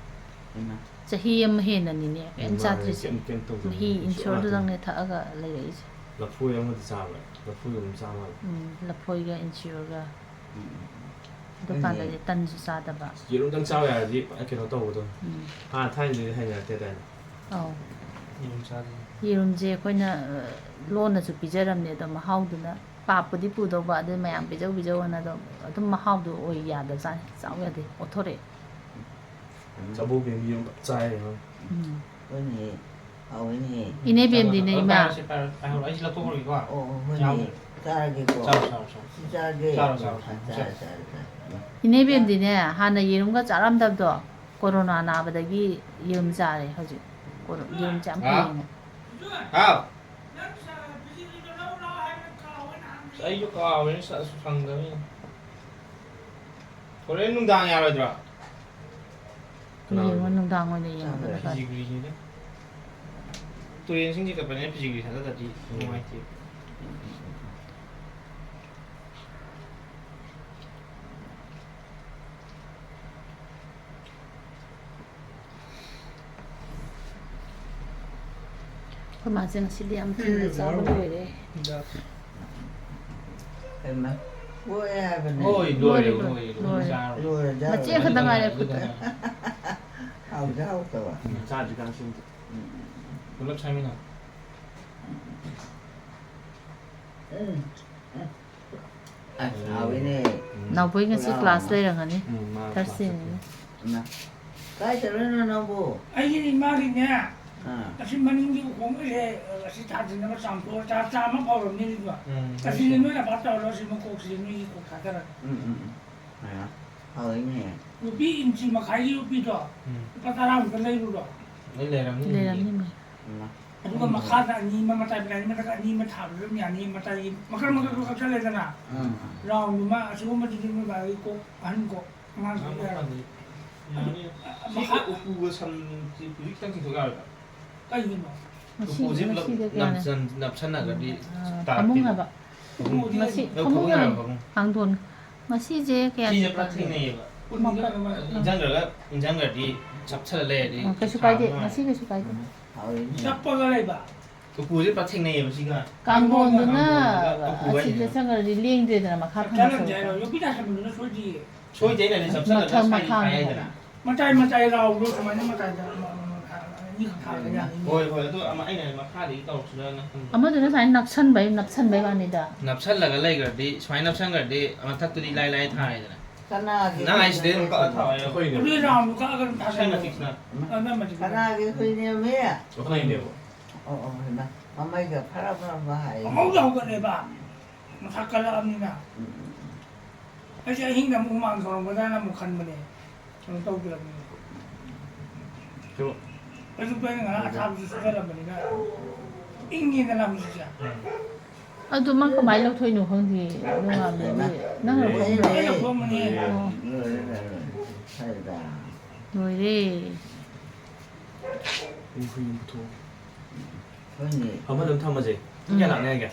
ꯍꯩꯃꯥ꯫ ꯆꯍꯤ ꯑꯃ ꯍꯦꯟꯅꯅꯤꯅꯦ ꯀꯩꯝ ꯃꯥꯅꯦ, ꯆꯥꯗ꯭ꯔꯤꯁꯦ꯫ ꯀꯩꯝ, ꯀꯩꯝ ꯇꯧꯗꯦ꯫ ꯃꯍꯤ ꯏꯟꯁꯨꯔ ꯏꯟꯁꯨꯔꯗꯨꯗꯪꯅꯦ ꯉꯥꯛꯇꯅꯤ꯫ ꯊꯛꯑꯒ ꯂꯩꯔꯛꯏꯁꯦ꯫ ꯂꯐꯣꯏ ꯑꯃꯗꯤ ꯆꯥꯕ, ꯂꯐꯣꯏꯒ ꯑꯗꯨꯝ ꯆꯥ ꯃꯥꯜꯂꯦ꯫ ꯎꯝ, ꯂꯐꯣꯏꯒ ꯏꯟꯁꯨꯔꯒ꯫ ꯎꯝ, ꯎꯝ, ꯎꯝ꯫ ꯗꯨꯀꯥꯟꯗꯗꯤ ꯍꯣꯏꯅꯦ꯫ ꯇꯟꯁꯨ ꯆꯥꯗꯕ꯫ ꯌꯦꯔꯨꯝꯗꯪ ꯆꯥꯕ ꯌꯥꯔꯗꯤ ꯐꯖꯅ ꯀꯩꯅꯣ ꯇꯧꯒꯗꯧꯅꯤ꯫ ꯎꯝ꯫ ꯍꯥꯟꯅ ꯊꯥꯏꯅꯗꯤ ꯍꯩꯅꯔꯛꯇꯦꯗꯥꯏꯅꯦ? ꯑꯧ꯫ ꯌꯦꯔꯨꯝ ꯆꯥꯗꯦ꯫ ꯌꯦꯔꯨꯝꯁꯦ ꯑꯩꯈꯣꯏꯅ, ꯑ, ꯂꯣꯟꯅꯁꯨ ꯄꯤꯖꯔꯝꯅꯦ, ꯑꯗꯣ ꯃꯍꯥꯎꯗꯨꯅ ꯄꯥꯞꯄꯨꯗꯤ ꯄꯨꯗꯧꯕ, ꯑꯗꯨ ꯃꯌꯥꯝ ꯄꯤꯖꯧ ꯄꯤꯖꯧꯑꯅ ꯑꯗꯨꯝ, ꯑꯗꯨꯝ ꯃꯍꯥꯎꯗꯣ ꯑꯣꯏ ꯌꯥꯗꯕꯖꯥꯠꯅꯤ, ꯆꯥꯎ ꯌꯥꯗꯦ, ꯑꯣꯊꯣꯔꯛꯑꯦ꯫ ꯎꯝ꯫ ꯆꯥꯕꯣꯛ ꯕꯦꯝꯒꯤ ꯌꯦꯔꯨꯝ ꯐꯖ ꯆꯥꯏꯌꯦ ꯃꯥ꯫ ꯎꯝ꯫ ꯍꯣꯏꯅꯦ꯫ ꯍꯥꯎꯋꯤꯅꯦ꯫ ꯏꯅꯦ ꯕꯦꯝꯗꯤꯅꯦ, ꯏꯃꯥ꯫ ꯄꯥꯏꯍꯧꯔꯣ, ꯄꯥꯏꯍꯧꯔꯣ, ꯑꯩꯁꯤ ꯂꯧꯊꯣꯛꯈ꯭ꯔꯒꯦꯀꯣ꯫ ꯑꯣ, ꯑꯣ, ꯍꯣꯏꯅꯦ꯫ ꯌꯥꯎꯗ꯭ꯔꯦ꯫ ꯆꯥꯔꯒꯦꯀꯣ꯫ ꯆꯥꯔꯣ, ꯆꯥꯔꯣ, ꯆꯥꯔꯣ꯫ ꯁꯤ ꯆꯥꯔꯒꯦ꯫ ꯆꯥꯔꯣ, ꯆꯥꯔꯣ, ꯆꯥꯔꯣ꯫ ꯆꯥꯔꯦ, ꯆꯥꯔꯦ, ꯆꯥꯔꯦ꯫ ꯏꯅꯦ ꯕꯦꯝꯗꯤꯅꯦ, ꯍꯥꯟꯅ ꯌꯦꯔꯨꯝꯒ ꯆꯥꯔꯝꯗꯕꯗꯣ, ꯀꯣꯔꯣꯅꯥ ꯅꯥꯕꯗꯒꯤ ꯌꯦꯔꯨꯝ ꯆꯥꯔꯦ ꯍꯧꯖꯤꯛ꯫ ꯀꯣꯔꯣ-, ꯌꯦꯔꯨꯝꯁꯦ ꯌꯥꯝ ꯍꯥꯎ꯫ ꯐꯩꯌꯦꯅ꯫ ꯍꯥꯎ꯫ ꯑꯁ, ꯑꯩꯁꯨ ꯀꯥꯎꯔꯦ, ꯁ-, ꯁꯪꯗꯕꯅꯤꯅ꯫ ꯍꯣꯔꯦꯟ ꯅꯨꯡꯗꯥꯡ ꯌꯥꯔꯣꯏꯗ꯭ꯔꯣ? ꯌꯦꯡꯉꯣ, ꯅꯨꯡꯗꯥꯡ ꯑꯣꯏꯅ ꯌꯦꯡꯉꯣ, ꯑꯗꯨꯅ ꯐꯔꯦ꯫ ꯐꯤꯖꯤꯒ꯭ꯔꯤꯅꯤꯗ꯫ ꯇꯨꯔꯦꯟꯁꯤꯡ ꯆꯤꯡꯈꯠꯄꯅꯤꯅ ꯐꯤꯖꯤꯒ꯭ꯔꯤ ꯊꯥꯗꯗ꯭ꯔꯗꯤ ꯅꯨꯡꯉꯥꯏꯇꯦ꯫ ꯑꯩꯈꯣꯏ ꯃꯥꯁꯦ ꯉꯁꯤꯗꯤ ꯌꯥꯝ ꯊꯨꯅ ꯆꯥꯕ ꯂꯣꯏꯔꯦ꯫ ꯍꯩꯃꯥ, ꯂꯣꯏꯔꯦ ꯍꯥꯏꯕꯅꯦ꯫ ꯍꯣꯏ, ꯂꯣꯏꯔꯦ, ꯂꯣꯏꯔꯦ, ꯂꯣꯏꯔꯦ, ꯂꯣꯏꯔꯦ꯫ ꯆꯥꯔꯣ꯫ ꯂꯣꯏꯔꯦ, ꯃꯆꯦꯠ ꯆꯥꯔꯣ꯫ ꯈꯛꯇ ꯉꯥꯏꯔꯦ꯫ ꯑꯗꯨꯗ ꯍꯥꯎꯗꯤ ꯍꯥꯎꯇꯕ꯫ ꯎꯝ, ꯆꯥꯗ꯭ꯔꯤꯀꯥꯟꯗ ꯁꯤꯝꯇ꯫ ꯄꯨꯂꯞ ꯁꯥꯏꯃꯤꯟꯅꯧ꯫ ꯎꯝ, ꯎꯝ꯫ ꯑꯁ, ꯍꯥꯎꯋꯤꯅꯦ꯫ ꯅꯥꯎꯕꯣꯏ ꯉꯁꯤ ꯄꯨꯔꯥ ꯀ꯭ꯂꯥꯁ ꯂꯩꯔꯝꯒꯅꯤ꯫ ꯎꯝ, ꯃꯥ ꯊꯔꯁꯗꯦꯅꯤꯅ꯫ ꯏꯃꯥ, ꯀꯥꯏ ꯆꯠꯂꯨꯏꯅꯣ ꯅꯪꯕꯨ? ꯑꯩꯒꯤ ꯏꯃꯥꯒꯤꯅꯦ, ꯑꯥ꯫ ꯑꯁꯤ ꯃꯅꯤꯡꯒꯤ ꯎꯈꯣꯡꯒꯤꯁꯦ, ꯑꯁꯤ ꯊꯥꯖꯤꯟꯅꯕ ꯆꯥꯝꯊꯣꯛꯑ ꯆꯥ, ꯆꯥ ꯑꯃ ꯐꯥꯎꯔꯝꯅꯤ ꯑꯗꯨꯗꯣ꯫ ꯎꯝ, ꯑꯁꯤꯗꯤ ꯅꯣꯏꯅ ꯐꯥ ꯇꯧꯔꯣ, ꯑꯁꯤ ꯃꯀꯣꯛꯁꯤꯗꯤ ꯅꯣꯏꯒꯤ ꯀꯣꯛ ꯊꯥꯗꯔꯒꯦ꯫ ꯎꯝ, ꯎꯝ, ꯎꯝ꯫ ꯑꯥ, ꯍꯥꯎꯋꯤꯅꯦ꯫ ꯌꯣꯄꯤ ꯏꯟꯆꯤ ꯃꯈꯥꯏꯒꯤ ꯌꯣꯄꯤꯗꯣ, ꯎꯝ꯫ ꯂꯨꯄꯥ ꯇꯔꯥꯃꯨꯛꯇ ꯂꯩꯔꯨꯔꯣ꯫ ꯑꯩ ꯂꯩꯔꯝꯅꯤ꯫ ꯂꯩꯔꯝꯅꯤ, ꯃꯥ꯫ ꯏꯃꯥ꯫ ꯑꯗꯨꯒ ꯃꯈꯥꯗ ꯑꯅꯤ ꯑꯃ, ꯃꯇꯥꯏ ꯃꯇꯥꯏ, ꯃꯊꯛ ꯑꯅꯤ ꯑꯃ ꯊꯥꯕꯗ ꯑꯗꯨꯝ ꯌꯥꯅꯤ꯫ ꯃꯇꯥꯏꯒꯤ ꯃꯀꯛ ꯃꯀꯛ ꯀꯛꯊꯠꯂꯦꯗꯅ, ꯎꯝ꯫ ꯔꯥꯎꯟꯗꯨꯃ, ꯑꯁꯤꯒꯨꯝꯕꯗꯨꯗꯤ ꯅꯣꯏ ꯕꯥꯒꯤ ꯀꯣꯛ, ꯑꯍꯟ ꯀꯣꯛ, ꯑꯉꯥꯡ ꯀꯣꯛ ꯌꯥꯔꯣꯏ꯫ ꯌꯥꯅꯤ꯫ ꯁꯤ ꯎꯄꯨꯒ ꯁꯝ-, ꯁꯤ ꯎꯄꯨꯁꯤ ꯈꯤꯇꯪ ꯆꯤꯡꯊꯣꯛ ꯌꯥꯔꯣꯏꯗ꯭ꯔꯥ? ꯀꯩꯒꯤꯅꯣ? ꯉꯁꯤ, ꯎꯄꯨꯁꯦ ꯄꯨꯂꯞ ꯉꯁꯤꯗ ꯀꯌꯥꯅꯣ? ꯅꯞꯁꯟ-, ꯅꯞꯁꯟꯅꯒ꯭ꯔꯗꯤ ꯑꯥ, ꯇꯥꯔꯛꯇꯦ꯫ ꯐꯃꯨꯡ ꯍꯥꯏꯕ꯫ ꯎꯄꯨꯗꯤ ꯉꯁꯤ ꯑ, ꯐꯃꯨꯡ ꯐꯃꯨꯡ ꯍꯥꯏꯕ꯫ ꯍꯥꯏꯕ, ꯐꯃꯨꯡ꯫ ꯀꯥꯡꯊꯣꯟ꯫ ꯉꯁꯤꯁꯦ ꯀꯌꯥ ꯁꯤꯁꯦ ꯆꯠꯄ? ꯄꯨꯔꯥ ꯊꯦꯡꯅꯩꯌꯦꯕ꯫ ꯎꯄꯨꯗꯤ ꯀꯩꯅꯣ ꯏꯟꯖꯟꯈ꯭ꯔꯒ, ꯏꯟꯖꯟꯈ꯭ꯔꯗꯤ ꯆꯞꯁꯜꯂ ꯂꯩꯔꯗꯤ ꯑꯣ, ꯀꯩꯁꯨ ꯀꯥꯏꯗꯦ, ꯁꯥꯕ ꯉꯁꯤ ꯀꯩꯁꯨ ꯀꯥꯏꯗꯦ꯫ ꯎꯝ, ꯍꯥꯎꯋꯤꯅꯦ꯫ ꯆꯞꯄꯒ ꯂꯩꯕ꯫ ꯎꯄꯨꯁꯦ ꯄꯨꯔꯥ ꯊꯦꯡꯅꯩꯌꯦꯕ ꯁꯤꯒ꯫ ꯀꯥꯡꯊꯣꯟꯗꯨꯅ ꯀꯥꯡꯊꯣꯟꯗꯨꯒ ꯎꯄꯨ ꯑꯁꯤꯗ ꯍꯥꯏꯁꯤꯅ꯫ ꯆꯪꯈ꯭ꯔꯗꯤ ꯂꯦꯡꯗ꯭ꯔꯦꯗꯅ, ꯃꯈꯥ ꯆꯞꯁꯜꯂꯝꯁꯦ ꯍꯥꯏꯔꯣ? ꯊꯝꯃꯁꯨ꯫ ꯌꯣꯄꯤ ꯇꯥꯁꯟꯕꯗꯨꯅ ꯁꯣꯏꯗꯤꯌꯦ꯫ ꯁꯣꯏꯗꯦ, ꯑꯩꯅ ꯍꯥꯏꯗꯤ ꯆꯞꯁꯜꯂꯒ ꯃꯊꯛ ꯁ꯭ꯋꯥꯏꯗ ꯃꯈꯥ ꯊꯥꯏ ꯍꯥꯏꯕ꯫ ꯍꯥꯏꯗꯅ꯫ ꯃꯇꯥꯏ ꯃꯇꯥꯏ ꯔꯥꯎꯟꯗꯣ ꯁꯨꯃꯥꯏꯅ ꯃꯇꯥꯏꯗ ꯑꯃ, ꯑꯃ, ꯑꯃ, ꯑꯅꯤꯈꯛ ꯊꯥꯕ ꯌꯥꯅꯤ꯫ ꯍꯣꯏ, ꯍꯣꯏ, ꯑꯗꯨ ꯑꯃ ꯑꯩꯅ ꯍꯥꯏꯗꯤ ꯃꯈꯥꯗꯒꯤ ꯇꯧꯔꯛꯁꯤꯔꯅ ꯈꯟꯕ꯫ ꯑꯃꯗꯨꯅ ꯁꯨꯃꯥꯏꯅ ꯅꯞꯁꯟꯕꯩ, ꯅꯞꯁꯟꯕꯩ ꯋꯥꯅꯤꯗ꯫ ꯅꯞꯁꯜꯂꯒ ꯂꯩꯈ꯭ꯔꯗꯤ, ꯁꯨꯃꯥꯏꯅ ꯅꯞꯁꯟꯈ꯭ꯔꯗꯤ ꯃꯊꯛꯇꯨꯗꯤ ꯏꯂꯥꯏ ꯂꯥꯏ ꯊꯥꯔꯦꯗꯅ꯫ ꯀꯅꯥꯒꯤ? ꯅꯪ ꯍꯥꯏꯁꯤꯗꯤ ꯑꯗꯨꯝ ꯀꯛꯑ ꯊꯥꯎ ꯍꯥꯏꯌꯣ꯫ ꯑꯩꯈꯣꯏꯅꯦꯕ꯫ ꯑꯗꯨꯗꯤ ꯔꯥꯎꯟꯗꯨ ꯀꯛꯑꯒ ꯑꯗꯨꯝ ꯊꯥꯖꯤꯜꯂꯣ꯫ ꯁꯥꯏꯃꯇꯤꯛꯁꯅ꯫ ꯑ, ꯅꯪ ꯃꯇꯤꯛꯁꯅ꯫ ꯀꯅꯥꯒꯤ ꯍꯨꯏꯅꯦꯃꯤ? ꯑꯩꯈꯣꯏꯅꯦꯕ꯫ ꯑꯣ, ꯑꯣ, ꯍꯩꯃꯥ꯫ ꯃꯃꯩꯒ ꯐꯔ ꯐꯔ ꯍꯥꯏ꯫ ꯄꯪꯍꯧꯗ ꯍꯧꯒꯠꯂꯦꯕ꯫ ꯃꯁꯥ ꯀꯜꯂꯛꯑꯕꯅꯤꯅ꯫ ꯎꯝ, ꯎꯝ, ꯎꯝ꯫ ꯑꯩꯁꯦ ꯑꯍꯤꯡꯗ ꯑꯃꯨꯛ ꯍꯨꯃꯥꯡ ꯁꯧꯔꯝꯒꯗ꯭ꯔꯥꯅ ꯑꯃꯨꯛ ꯈꯟꯕꯅꯦ꯫ ꯀꯩꯅꯣ ꯇꯧꯗ꯭ꯔꯕꯅꯤꯅ꯫ ꯀꯩꯅꯣ? ꯑꯌꯨꯛꯇ ꯑꯩꯅ ꯉꯔꯥꯡ ꯑꯊꯥꯕꯁꯨ ꯁꯨꯖꯜꯂꯝꯕꯅꯤꯅ ꯏꯪꯉꯦꯗꯅ ꯍꯧꯖꯤꯛꯁꯦ꯫ ꯑꯗꯨ ꯃꯥ ꯀꯃꯥꯏꯅ ꯂꯧꯊꯣꯛꯏꯅꯣ ꯈꯪꯗꯦ, ꯅꯣꯡꯉꯥꯟꯕꯗꯒꯤ꯫ ꯅꯪꯅ ꯂꯧꯊꯣꯛꯏꯔꯣ? ꯑꯩ ꯂꯧꯊꯣꯛꯑꯝꯕꯅꯦ꯫ ꯑꯣ꯫ ꯂꯣꯏꯔꯦ꯫ ꯑꯩ ꯍꯨꯏ ꯑꯃ ꯄꯨꯊꯣꯛꯑꯣ꯫ ꯍꯣꯏꯅꯦ꯫ ꯑꯃ ꯑꯗꯨꯝ ꯊꯝꯃꯁꯦ꯫ ꯄꯨꯡ ꯀꯌꯥ ꯎꯝ꯫ ꯂꯥꯛꯅꯤ ꯍꯥꯏꯒꯦ?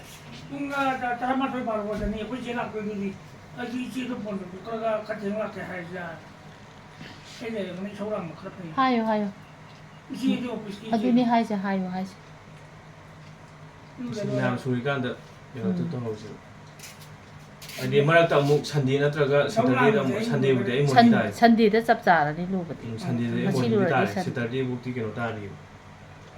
ꯄꯨꯡ, ꯑ, ꯇ-, ꯇꯔꯥꯃꯥꯊꯣꯏ ꯕꯥꯔꯣꯗꯅꯤ ꯑꯩꯈꯣꯏ ꯆꯦ ꯂꯥꯛꯇꯣꯏꯗꯨꯗꯤ꯫ ꯑꯩꯁꯨ ꯏꯆꯦꯗꯣ ꯐꯣꯟ ꯇꯧꯊꯣꯛꯈ꯭ꯔꯒ ꯈꯔ ꯊꯦꯡꯅ ꯂꯥꯛꯀꯦ ꯍꯥꯏꯔꯁꯤꯔꯥ? ꯑꯩ ꯂꯩꯔꯝꯒꯅꯤ, ꯏꯁꯧ ꯂꯥꯡꯕ ꯈꯔ ꯐꯩ꯫ ꯍꯥꯏꯌꯣ, ꯍꯥꯏꯌꯣ꯫ ꯏꯆꯦꯗꯤ ꯑꯣꯐꯤꯁꯀꯤ ꯑꯗꯨꯅꯤ ꯏꯆꯦꯅꯤ꯫ ꯍꯥꯏꯁꯦ, ꯍꯥꯏꯌꯣ ꯍꯥꯏꯁꯦ꯫ ꯌꯨꯝꯗ ꯃꯌꯥꯝ ꯂꯣꯏꯔꯦ꯫ ꯁꯨꯔꯤꯀꯥꯟꯗ ꯀꯩꯅꯣ ꯎꯝ꯫ ꯇꯧꯍꯧꯁꯦꯕ꯫ ꯍꯥꯏꯗꯤ ꯃꯔꯛꯇ ꯑꯃꯨꯛ ꯁꯟꯗꯦ ꯅꯠꯇ꯭ꯔꯒ ꯏꯁꯧ ꯁꯦꯇꯔꯗꯦꯗ ꯂꯥꯡꯕꯁꯦ ꯑꯃꯨꯛ, ꯑꯩ ꯁꯟꯗꯦꯕꯨꯗꯤ ꯑꯩ ꯂꯣꯏꯔꯦ꯫ ꯃꯨꯠꯈꯤ ꯁꯟ-, ꯇꯥꯔꯦ꯫ ꯁꯟꯗꯦꯗ ꯆꯞ ꯆꯥꯔꯅꯤ ꯂꯨꯕꯗꯤ꯫ ꯎꯝ, ꯁꯟꯗꯦꯗ ꯑꯩ ꯉꯁꯤ ꯃꯨꯠꯈꯤ ꯂꯣꯏꯔꯗꯤ ꯇꯥꯔꯦ꯫ ꯁꯟꯗꯦ꯫ ꯁꯦꯇꯔꯗꯦꯕꯨꯛꯇꯤ ꯀꯩꯅꯣ ꯇꯥꯔꯤꯕ꯫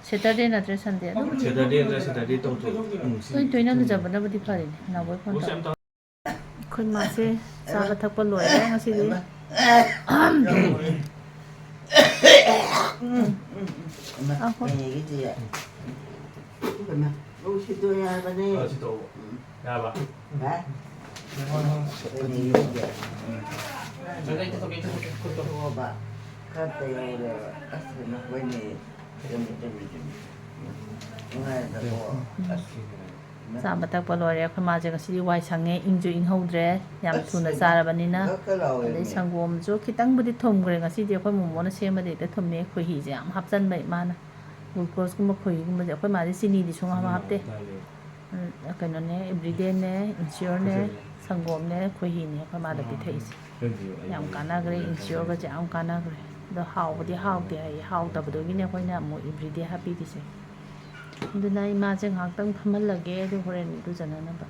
ꯁꯦꯇꯔꯗꯦ ꯅꯠꯇ꯭ꯔ ꯁꯟꯗꯦ ꯑꯗꯨꯝ꯫ ꯁꯦꯇꯔꯗꯦ ꯅꯠꯇ꯭ꯔ ꯁꯦꯇꯔꯗꯦ ꯇꯧꯊꯣꯛ-, ꯎꯝ, ꯁꯤ ꯇꯣꯏ ꯇꯣꯏꯅ ꯎꯝ꯫ ꯂꯨꯖꯕꯅꯕꯨꯗꯤ ꯐꯔꯤꯅꯦ, ꯅꯥꯎꯕꯣꯏ ꯐꯣꯟ ꯄꯣꯠꯁꯦ ꯇꯧꯔꯛꯑꯣ꯫ ꯌꯥꯝ ꯇꯧ-, ꯑꯩꯈꯣꯏ ꯃꯥꯁꯦ ꯆꯥꯕ ꯊꯛꯄ ꯂꯣꯏꯔꯦ ꯉꯁꯤꯗꯤ꯫ ꯎꯝ, ꯎꯝ, ꯎꯝ꯫ ꯑꯥ, ꯍꯣꯏ꯫ ꯀꯩꯅꯣꯒꯤꯗꯤ, ꯏꯕꯦꯝꯃ, ꯂꯧ ꯁꯤꯠꯇꯣꯔꯦ ꯍꯥꯏꯕꯅꯦ꯫ ꯑꯥ, ꯁꯤ ꯇꯧꯕ꯫ ꯎꯝ꯫ ꯌꯥꯔꯕ? ꯍꯥ? ꯍꯣꯏ, ꯍꯣꯏ꯫ ꯀꯩꯅꯣꯒꯤꯗꯤ, ꯎꯝ꯫ ꯆꯠꯂꯦ, ꯆꯠꯊꯣꯛꯀꯦ, ꯆꯠꯊꯣꯛꯀꯦ, ꯈꯨꯠꯇꯣ꯫ ꯊꯣꯛꯑꯕ, ꯈꯔ ꯇꯩꯍꯧꯔꯦꯕ꯫ ꯑꯁ, ꯀꯩꯅꯣ, ꯍꯣꯏꯅꯦ꯫ ꯆꯨꯝꯃꯤ, ꯆꯨꯝꯃꯤ, ꯆꯨꯝꯃꯤ꯫ ꯅꯨꯡꯉꯥꯏꯗꯀꯣ꯫ ꯎꯝ꯫ ꯑꯁ꯫ ꯆꯥꯕ ꯊꯛꯄ ꯂꯣꯏꯔꯦ꯫ ꯑꯩꯈꯣꯏ ꯃꯥꯁꯦ ꯉꯁꯤꯗꯤ ꯋꯥꯏ ꯁꯪꯉꯦ, ꯏꯪꯁꯨ ꯏꯪꯍꯧꯗ꯭ꯔꯦ, ꯌꯥꯝ ꯑꯁ, ꯊꯨꯅ ꯀꯩꯅꯣ, ꯆꯥꯔꯕꯅꯤꯅ꯫ ꯉꯛꯀ ꯂꯥꯎꯋꯦꯃꯤ꯫ ꯑꯗꯩ ꯁꯪꯒꯣꯝꯁꯨ ꯈꯤꯇꯪꯕꯨꯗꯤ ꯊꯨꯝꯈ꯭ꯔꯦ ꯉꯁꯤꯗꯤ, ꯑꯩꯈꯣꯏ ꯃꯣꯃꯣꯅ ꯁꯦꯝꯕꯗꯤ ꯍꯦꯛꯇ ꯊꯨꯝꯃꯦ, ꯈꯣꯏꯍꯤꯁꯦ ꯌꯥꯝ ꯍꯥꯞꯆꯟꯕ ꯏꯃꯥꯅ꯫ ꯒ꯭ꯂꯨꯀꯣꯁꯀꯨꯝꯕ ꯈꯣꯏꯍꯤꯒꯨꯝꯕꯁꯦ ꯑꯩꯈꯣꯏ ꯃꯥꯗꯤ ꯆꯤꯅꯤꯗꯤ ꯁꯨꯡꯍꯥꯞ ꯍꯥꯞꯇꯦ꯫ ꯎꯝ, ꯀꯩꯅꯣꯅꯦ, ꯏꯕ꯭ꯔꯤꯗꯦꯅꯦ, ꯏꯟꯁꯤꯌꯣꯔꯅꯦ, ꯁꯪꯒꯣꯝꯅꯦ, ꯈꯣꯏꯍꯤꯅꯦ ꯑꯩꯈꯣꯏ ꯃꯥꯗ ꯄꯤꯊꯛꯏꯁꯦ꯫ ꯌꯥꯝ ꯀꯥꯟꯅꯈ꯭ꯔꯦ, ꯏꯟꯁꯤꯌꯣꯔꯒꯁꯦ ꯌꯥꯝ ꯀꯥꯟꯅꯈ꯭ꯔꯦ꯫ ꯑꯗꯣ ꯍꯥꯎꯕꯗꯤ ꯍꯥꯎꯇꯦ ꯍꯥꯏꯌꯦ, ꯍꯥꯎꯇꯕꯗꯨꯒꯤꯅꯦ ꯑꯩꯈꯣꯏꯅ ꯑꯃꯨꯛ ꯏꯕ꯭ꯔꯤꯗꯦ ꯍꯥꯞꯄꯤꯔꯤꯁꯦ꯫ ꯑꯗꯨꯅ ꯑꯩ ꯃꯥꯁꯦ ꯉꯥꯏꯍꯥꯛꯇꯪ ꯐꯝꯍꯜꯂꯒꯦ, ꯑꯗꯨ ꯍꯣꯔꯦꯟ ꯏꯔꯨꯖꯅꯅꯕ꯫